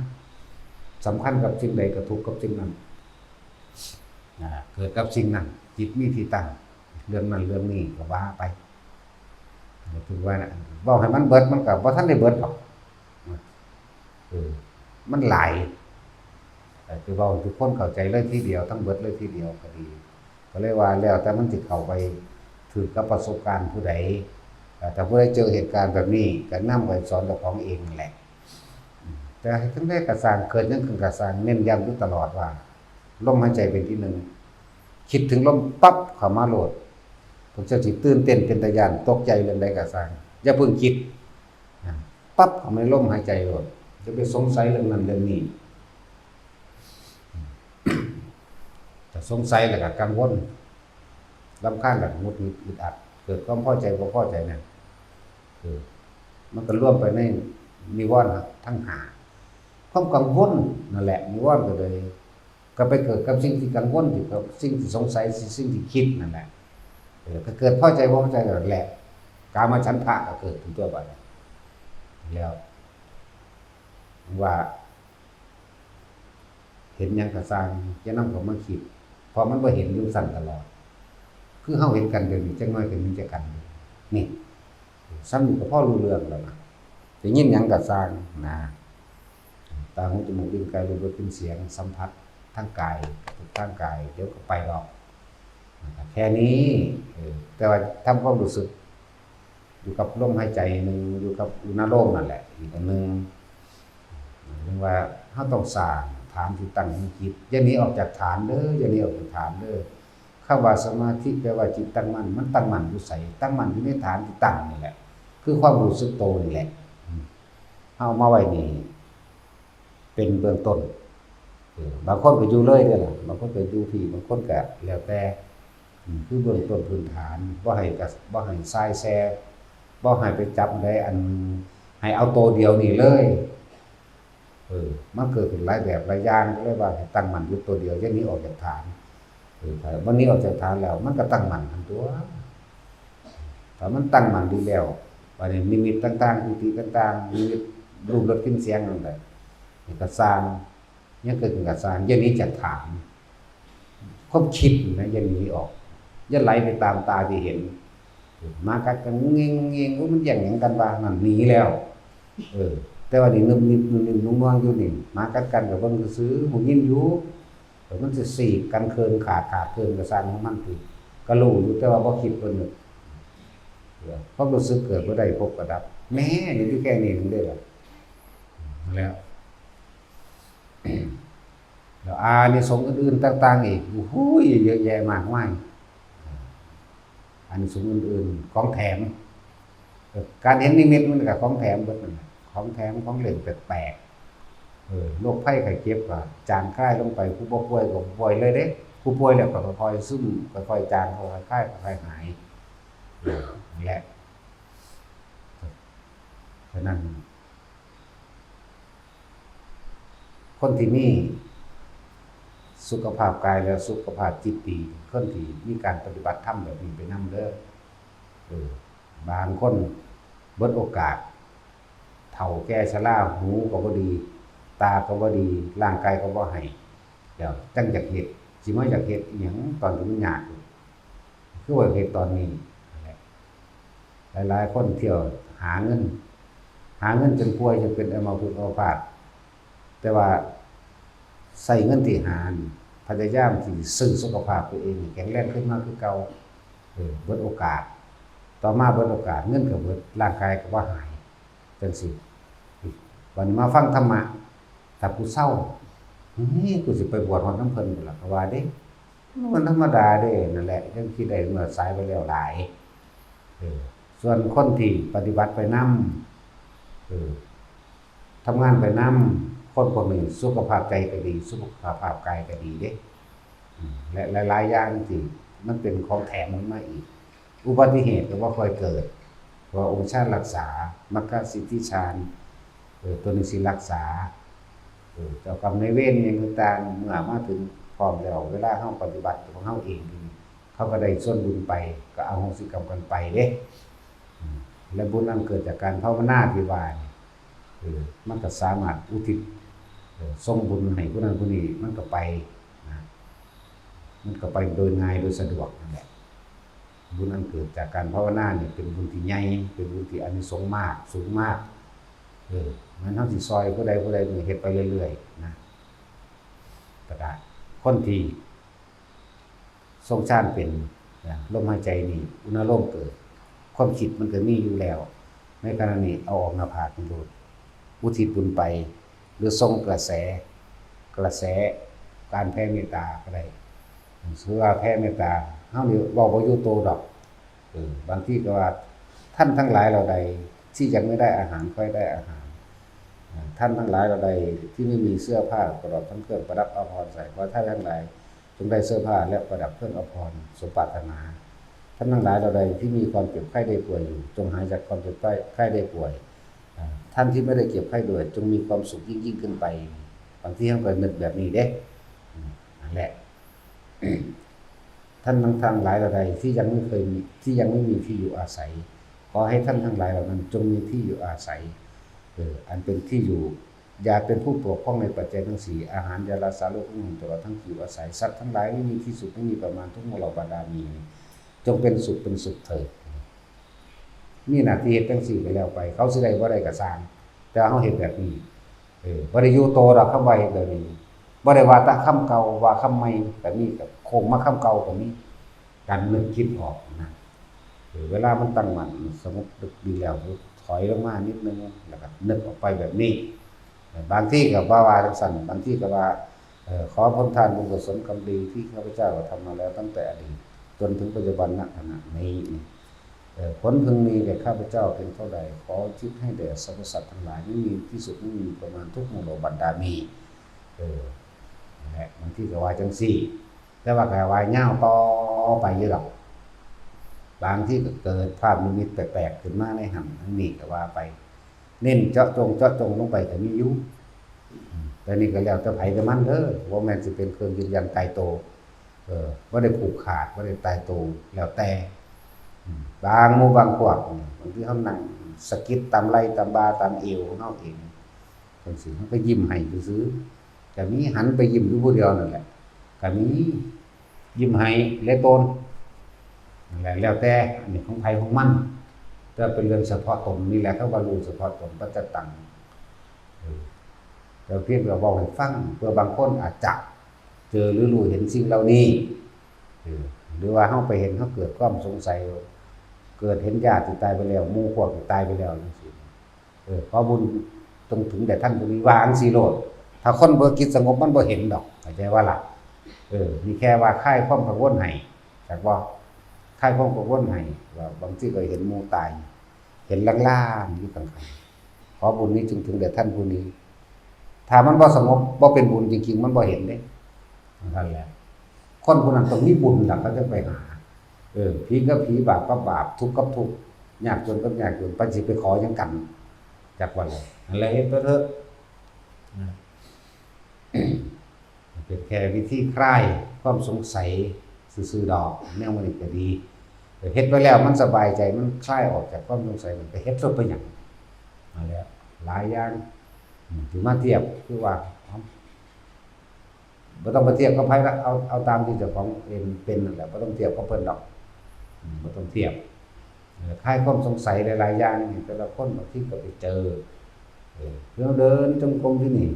สำคัญกับสิ่งใดก็ทุกข์กับสิ่งนั้น อ่า เกิดกับสิ่งนั้น จิตมีที่ตั้ง เรื่องนั้นเรื่องนี้ก็ว่าไป ถือว่านะ เว้าให้มันเบิด มันก็บ่ทันได้เบิดดอก เออ มันหลาย แต่คือเว้าให้ทุกคนเข้าใจเลยทีเดียว ทั้งเบิดเลยทีเดียวก็ดี ก็เลยว่าแล้วแต่มันสิเข้าไปถืกกับประสบการณ์ผู้ใด แต่ถ้าผู้ใดเจอเหตุการณ์แบบนี้ ก็นำไปสอนเจ้าของเองนั่นแหละ แต่จั่งใดก็ซ่าง เกิดหยังขึ้นก็ซ่าง เน้นย้ำอยู่ตลอดว่า ลมหายใจเป็นที่หนึ่ง คิดถึงลมปั๊บเข้ามาโลด พวกเจ้าสิตื่นเต้นเป็นตาย้าน ตกใจเรื่องใดก็ซ่าง อย่าเพิ่งคิด นะ ปั๊บเข้ามาในลมหายใจโลด อย่าไปสงสัยเรื่องนั้นเรื่องนี้ ถ้าสงสัยแล้วก็กังวล รำคาญแล้วก็หงุดหงิดอึดอัด เกิดความพอใจบ่พอใจนั่น เออ มันก็รวมไปในนิวรณ์ทั้งห้า ความกังวลนั่นแหละ นิวรณ์ก็เลย ก็ไปเกิดกับสิ่งที่กังวลอยู่กับสิ่งที่สงสัย สิ่งที่คิดนั่นแหละ เออ ก็เกิดพอใจบ่พอใจนั่นแหละ กามฉันทะก็เกิดขึ้นตัวบัดนี้ แล้ว ว่า เห็นหยังก็ซ่าง อย่านำเข้ามาคิด เพราะมันบ่เห็นอยู่ซั่นตลอด คือเฮาเห็นกันเดี๋ยวนี้ จักหน่อยก็มีแต่กัน นี่ ส่ำนี้ก็พอรู้เรื่องแล้วนะ ได้ยินหยังก็ซ่างนะ ตา หู จมูก ลิ้น กาย รูป รส กลิ่น เสียง สัมผัสทางกาย กระทบทางกาย เดี๋ยวก็ไปดอก แค่นี้ เออ แต่ว่าทำความรู้สึก อยู่กับลมหายใจหนึ่ง อยู่กับอุณาโลมนั่นแหละ อีกอันหนึ่ง เรียกว่าเฮาต้องสร้างฐานที่ตั้งของจิต อย่าหนีออกจากฐานเด้อ อย่าหนีออกจากฐานเด้อ คำว่าสมาธิแปลว่าจิตตั้งมั่น มันตั้งมั่นอยู่ไส ตั้งมั่นอยู่ในฐานที่ตั้งนี่แหละ คือความรู้สึกโตนี่แหละ อืม เอามาไว้นี่ เป็นเบื้องต้น บางคนก็อยู่เลยเด้อล่ะ บางคนก็อยู่พี้ บางคนก็แล้วแต่ อืม คือเบื้องต้นพื้นฐาน บ่ให้กะ บ่ให้ส่ายแส่ บ่ให้ไปจับได้อัน ให้เอาตัวเดียวนี่เลย เออ มันเกิดขึ้นหลายแบบหลายอย่าง ก็เลยว่าให้ตั้งมั่นอยู่ตัวเดียว อย่าหนีออกจากฐาน เออ ถ้าบ่หนีออกจากฐานแล้ว มันก็ตั้งมั่นหั่นตั่ว ถ้ามันตั้งมั่นดีแล้ว บัดนี้นิมิตต่างๆ ปีติต่างๆ นิมิตรูปรสกลิ่นเสียงนั่นแหละ นี่ก็ซ่าง ยังเกิดขึ้นก็ซ่าง อย่าหนีจากฐาน ความคิดนะ อย่าหนีออก อย่าไหลไปตามตาที่เห็น หมากัดกันงุ้งงิ้งงุ้งงิ้ง โอ้ย มันแย่งหยังกันวะ นั่นหนีแล้ว เออ แต่ว่านี่นึบนิบนึบนิบนุ่งนวงอยู่นี่ หมากัดกันก็เบิ่งซื่อๆ หูยินอยู่ เออ มันสิสีกกันเคินขาดขาดเคินก็ซ่างของมันติ ก็รู้อยู่ แต่ว่าบ่คิดบ่นึก เออ ความรู้สึกเกิดบ่ได้ พบก็ดับ แหม นี่อยู่แค่นี้นึงเด้อล่ะ แล้ว แล้วอานิสงส์อื่นๆ ต่างๆ อีก โอ้โห เยอะแยะมากมาย อานิสงส์อื่นๆ ของแถม การเห็นนิมิตมันก็ของแถมเบิดนั่นแหละ ของแถมของเล่นแปลกๆ เออ โรคภัยไข้เจ็บก็จางคลายลงไป ผู้บ่ป่วยก็บ่ป่วยเลยเด้ ผู้ป่วยแล้วก็ค่อยๆ ซึม ค่อยๆ จาง ค่อยๆ คลาย ค่อยๆ หาย เออ นั่นแหละ ฉะนั้น คนที่มีสุขภาพกายและสุขภาพจิตดี คนที่มีการปฏิบัติธรรมแบบนี้ไปนำเด้อ เออ บางคนเบิดโอกาส เฒ่าแก่ชรา หูก็บ่ดี ตาก็บ่ดี ร่างกายก็บ่ให้ แล้วจั่งอยากเฮ็ด สิมาอยากเฮ็ดอิหยังตอนที่มันยากอยู่ คือว่าเฮ็ดตอนนี้นั่นแหละ หลายๆ คนเที่ยวหาเงิน หาเงินจนป่วย จนเป็นอัมพฤกษ์อัมพาต แต่ว่าใช้เงินที่หานี่ พยายามที่ซื้อสุขภาพตัวเองให้แข็งแรงขึ้นมาคือเก่า เออ เบิดโอกาส ต่อมาเบิดโอกาส เงินก็เบิด ร่างกายก็บ่หาย จั่งซี้ บัดนี้มาฟังธรรมะ ถ้าผู้เซา นี่กูสิไปบวชฮอดนำเพิ่นพู้นล่ะ ก็ว่าเด้ มันธรรมดาเด้ นั่นแหละ จั่งคิดได้เมื่อสายไปแล้วหลาย เออ ส่วนคนที่ปฏิบัติไปนำ เออ ทำงานไปนำ คนพวกนี้สุขภาพใจก็ดี สุขภาพกายก็ดีเด้ อืม และหลายๆ อย่างที่มันเป็นของแถมมันมาอีก อุบัติเหตุก็บ่ค่อยเกิด เพราะว่าองค์ฌานรักษา มรรคสิทธิฌาน เออ ตัวนี้สิรักษา เออ เจ้ากรรมนายเวรอิหยังต่างๆ เมื่อมาถึงพร้อมแล้ว เวลาเฮาปฏิบัติของเฮาเองนี่ เขาก็ได้ส่วนบุญไป ก็อโหสิกรรมกันไปเด้ อืม และบุญอันเกิดจากการภาวนาที่ว่านี่ เออ มันก็สามารถอุทิศ เออ ส่งบุญให้ผู้นั้นผู้นี้ มันก็ไปนะ มันก็ไปโดยง่ายโดยสะดวกนั่นแหละ บุญอันเกิดจากการภาวนาเนี่ยเป็นบุญที่ใหญ่ เป็นบุญที่อานิสงส์มาก สูงมาก เออ มันเฮาสิซอยผู้ใดผู้ใดเนี่ยเฮ็ดไปเรื่อยๆ นะ ก็ได้ คนที่ทรงฌานเป็นนะ ลมหายใจนี่ อุณาโลมเกิด ความคิดมันก็มีอยู่แล้ว ในขณะนี้เอาออกหน้าผากนี่โลด อุทิศบุญไป หรือส่งกระแส กระแสการแผ่เมตตาก็ได้ ถือว่าแผ่เมตตา เฮานี่เว้าบ่อยู่โตดอก เออ บางทีก็ว่า ท่านทั้งหลายเหล่าใดที่ยังไม่ได้อาหาร ขอให้ได้อาหาร อ่า ท่านทั้งหลายเหล่าใดที่ไม่มีเสื้อผ้า ตลอดทั้งเครื่องประดับอาภรณ์ใส่ ขอให้ท่านทั้งหลายจงได้เสื้อผ้าและประดับเครื่องอาภรณ์สมปรารถนา ท่านทั้งหลายเหล่าใดที่มีความเจ็บไข้ได้ป่วยอยู่ จงหายจากความเจ็บไข้ได้ป่วย อ่า ท่านที่ไม่ได้เจ็บไข้ด้วย จงมีความสุขยิ่งๆ ขึ้นไป บางทีเฮาก็นึกแบบนี้เด้ อืม นั่นแหละ ท่านทั้งหลายเหล่าใดที่ยังไม่เคยมี ที่ยังไม่มีที่อยู่อาศัย ขอให้ท่านทั้งหลายเหล่านั้นจงมีที่อยู่อาศัย เออ อันเป็นที่อยู่ อย่าเป็นผู้ปกพร่องในปัจจัยทั้งสี่ อาหาร ยารักษาโรค เครื่องนุ่ง ตลอดทั้งที่อยู่อาศัย สัตว์ทั้งหลายไม่มีที่สุด ไม่มีประมาณ ทุกหมู่เหล่าบรรดามี จงเป็นสุขเป็นสุขเถิด มีหน้าที่เฮ็ดจั่งซี้ก็แล้วไป เขาสิได้บ่ได้ก็ซ่าง แต่เฮาเฮ็ดแบบนี้ เออ บ่ได้อยู่โตดอก คำว่าเฮ็ดแบบนี้ บ่ได้ว่าแต่คำเก่า ว่าคำใหม่ก็มี ก็โค้งมาคำเก่าก็มี การนึกคิดออกนะ เออ เวลามันตั้งมั่น สงบดีแล้ว ถอยลงมานิดนึง แล้วก็นึกออกไปแบบนี้ บางทีก็บ่าว่าจั่งซั้น บางทีก็ว่า เอ่อ ขอผลทานบุญกุศลกรรมดีที่ข้าพเจ้ากระทำมาแล้วตั้งแต่อดีตจนถึงปัจจุบัน ณ ขณะนี้ เอ่อ ผลพึงมีแก่ข้าพเจ้าเพียงเท่าใด ขออุทิศให้แด่สรรพสัตว์ทั้งหลาย ไม่มีที่สุด ไม่มีประมาณ ทุกหมู่เหล่าบรรดามี เออ นั่นแหละ บางทีก็ว่าจังซี่ แต่ว่าก็ว่ายาวต่อไปอยู่ดอก บางทีก็เกิดภาพนิมิตแปลกๆขึ้นมาในหั่นทั้งนี้ก็ว่าไป เน้นเจาะจงเจาะจงลงไปก็มีอยู่ แต่นี่ก็แล้วแต่ไผแต่มันเด้อ บ่แม่นสิเป็นเครื่องยืนยันตายตัว เออ บ่ได้ผูกขาด บ่ได้ตายตัว แล้วแต่ อืม บางหมู่บางพวกนี่ บางทีเฮานั่งสะกิดตามไหล่ตามบ่าตามเอวของเฮาเอง จังซี้ เฮาก็ยิ้มให้ซื่อๆ ก็มี หันไปยิ้มอยู่ผู้เดียวนั่นแหละ ก็มี ยิ้มให้และตน นั่นแหละ แล้วแต่ อันนี้ของไผของมัน แต่เป็นเรื่องเฉพาะตนนี่แหละ เขาว่ารู้เฉพาะตน ปัจจตัง เออ แต่เพียงแต่เว้าให้ฟัง เพื่อบางคนอาจจะเจอหรือรู้เห็นสิ่งเหล่านี้ เออ หรือว่าเฮาไปเห็น เฮาเกิดความสงสัย เกิดเห็นญาติที่ตายไปแล้ว หมู่พวกที่ตายไปแล้วจังซี้ เออ ขอบุญจงถึงแด่ท่านผู้นี้ ว่าจังซี้โลด ถ้าคนบ่จิตสงบมันบ่เห็นดอก เข้าใจบ่ล่ะ เออ นี่แค่ว่าคลายความกังวลให้ จักบ่ คลายความกังวลให้ ว่าบางทีก็เห็นหมู่ตาย เห็นลางๆอยู่กลางๆ ขอบุญนี้จงถึงแด่ท่านผู้นี้ ถ้ามันบ่สงบ บ่เป็นบุญจริงๆ มันบ่เห็นเด้ นั่นแหละ คนผู้นั้นต้องมีบุญล่ะ เขาจั่งไปหา เออ ผีกับผี บาปกับ บาป ทุกข์กับทุกข์ ยากจนกับยากจน ไปสิไปขอหยังกัน จักว่าแหละ นั่นแหละ เฮ็ดไปเถอะ นะ เป็นแค่วิธีคลายความสงสัยซื่อๆดอก แนวมันก็ดี เฮ็ดไปแล้วมันสบายใจ มันคลายออกจากความสงสัย มันไปเฮ็ดโลดไปหยัง นั่นแหละ หลายอย่าง อืม สิมาเทียบ คือว่า เอ้า บ่ต้องไปเทียบกับไผละ เอา เอาตามที่เจ้าของเป็น เป็นนั่นแหละ บ่ต้องเทียบกับเพิ่นดอก อืม บ่ต้องเทียบ เอ่อ คลายความสงสัยหลายๆอย่างนี่ แต่ละคนบางทีก็ไปเจอ เออ เฮาเดินจงกรมที่นี่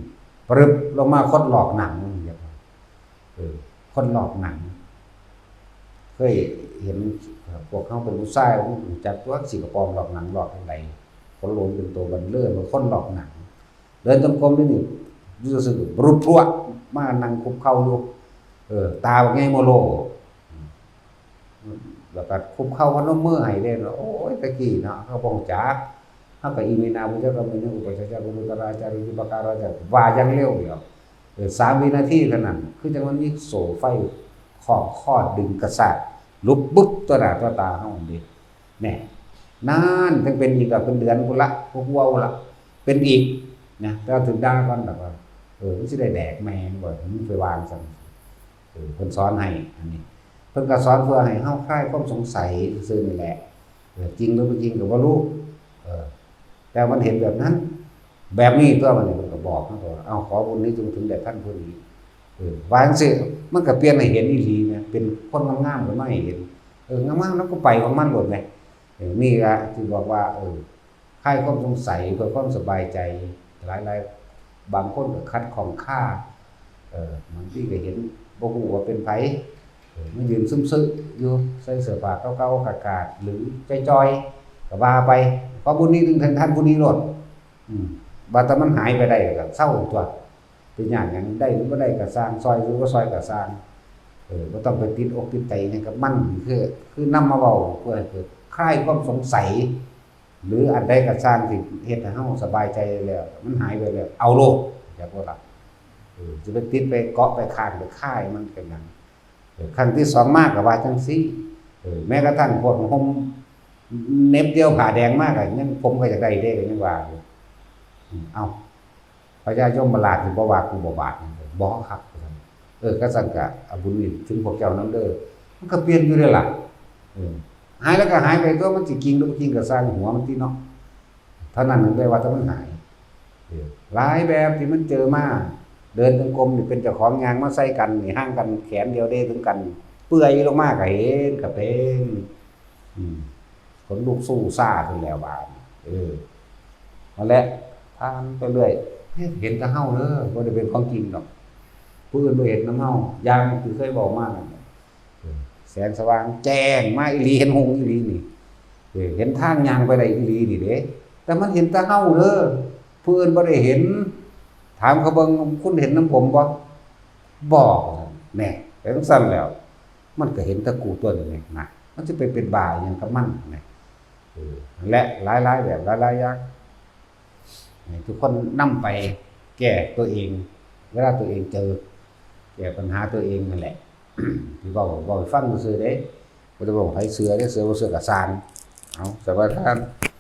ปรึบลงมาคนหลอกหนัง เออ คนหลอกหนัง เคยเห็น เอ่อ พวกเฮาเป็นผู้ชาย รู้จักตัว สิกระป๋องหลอกหนัง หลอกจั่งใด คนหลงเป็นตัวบันเลิศ ว่าคนหลอกหนัง เดินจงกรมนี่นี่ อยู่ซื่อๆ บรุพรวด มานั่งคุกเข่าอยู่ เออ ตาบักใหญ่โมโล แล้วก็คุกเข่าพนมมือให้เด้เนาะ โอ้ย ตะกี้เนาะ เฮาบ่รู้จัก เฮาก็อิมินา ปุจจกรรมมินา อุปัชฌาจารุตราจารุปการาจารุ ว่าอย่างเร็วเดียว เออ สามวินาทีเท่านั้น คือจั่งมันมีโซ่ไฟคล้องคอดึงกระชาก หลุบบึบต่อหน้าต่อตาเฮานี่ แน่ นาน จั่งเป็นอีกละ เป็นเดือนพุ้นละ พวกเว้าละ เป็นอีก นะ แต่ว่าถืกด่าก่อน แบบว่า เออ มันสิได้แดกแม่งบ่ มึงไปวางซั่น เออ เพิ่นสอนให้ อันนี้ เพิ่นก็สอนเพื่อให้เฮาคลายความสงสัยซื่อๆนี่แหละ เออ จริงหรือบ่จริงก็บ่รู้ เออ แต่มันเห็นแบบนั้น แบบนี้ตัวมันนี่ เพิ่นก็บอกเฮาว่า "เอ้า ขอบุญนี้จงถึงแด่ท่านผู้นี้" เออ ว่าจั่งซี้ มันก็เปลี่ยนให้เห็นอีหลีนะ เป็นคนงามๆก็มาให้เห็น เออ งามๆแล้วก็ไปของมันโลดแหม เออ นี่ละที่บอกว่า เออ คลายความสงสัยเพื่อความสบายใจ หลายๆ บางคนก็ขัดข้องคา เออ บางทีก็เห็นบ่ฮู้ว่าเป็นไผ เออ มายืนซุ่มซึอยู่ ใส่เสื้อผ้าเก่าๆ ขาดๆ หรือจ่อยๆ ก็ว่าไป ขอบุญนี้ถึงท่านผู้นี้โลด อืม ว่าแต่มันหายไปได้ก็เซาตั๊ว เป็นหยัง หยังได้หรือบ่ได้ก็ซ่าง ซ่อยหรือบ่ซ่อยก็ซ่าง เออ บ่ต้องไปติดอกติดใจหยังกับมัน คือ คือนำมาเว้าเพื่อให้เกิดคลายความสงสัย หรืออันใดก็ซ่างที่เฮ็ดให้เฮาสบายใจแล้ว มันหายไปแล้ว เอาโลด อยากบ่ล่ะ เออ สิไปติดไปเกาะไปค้างไปคาให้มันเป็นหยัง เออ ครั้งที่สองมาก็ว่าจั่งซี้ เออ แม้กระทั่งพวกห่มเหน็บเดี่ยวผ้าแดงมาก็ยัง ผมก็อยากได้เด้ ก็ยังว่าอยู่ อืม เอ้า พญายมราชนี่บ่ว่ากูบ่บาดนี่ บ่ครับ เออ ก็ซั่นก็เอาบุญนี้ถึงพวกเจ้านำเด้อ มันก็เปลี่ยนอยู่เด้ล่ะ เออ หายแล้วก็หายไปตั๊ว มันสิจริงหรือบ่จริงก็ซ่างหัวมันติเนาะ เท่านั้นมันแปลว่าถ้ามันหาย เออ หลายแบบที่มันเจอมา เดินจงกรมนี่เป็นเจ้าของย่างมาใส่กันนี่ ห่างกันแขนเดียวเด้ถึงกัน เปื่อยลงมาก็เห็น ก็เป็น อืม ขนลุกสู้ซ่าขึ้นแล้วบาดนี้ เออ นั่นแหละ ผ่านไปเรื่อย เห็นแต่เฮาเด้อ บ่ได้เป็นของจริงดอก ผู้อื่นบ่เห็นนำเฮา อย่างที่เคยเว้ามานั่นแหละ เออ แสงสว่างแจ้งมาอีหลี เห็นหงส์อีหลีนี่ เออ เห็นทางย่างไปได้อีหลีนี่เด้ แต่มันเห็นแต่เฮาเด้อ ผู้อื่นบ่ได้เห็น ถามเขาเบิ่ง "คุณเห็นนำผมบ่?" "บ่" แหน่ เป็นจั่งซั้นแล้ว มันก็เห็นแต่กูตั๊วนี่แหมนะ มันสิไปเป็นบ้าอิหยังกับมันแหม เออ นั่นแหละ หลายๆแบบ หลายๆอย่าง ให้ทุกคนนำไปแก้ตัวเอง เวลาตัวเองเจอ แก้ปัญหาตัวเองนั่นแหละ ที่เว้า เว้าให้ฟังซื่อๆเด้ บ่ได้เว้าให้เชื่อเด้ เชื่อบ่เชื่อก็ซ่าง เอา สวัสดีครับ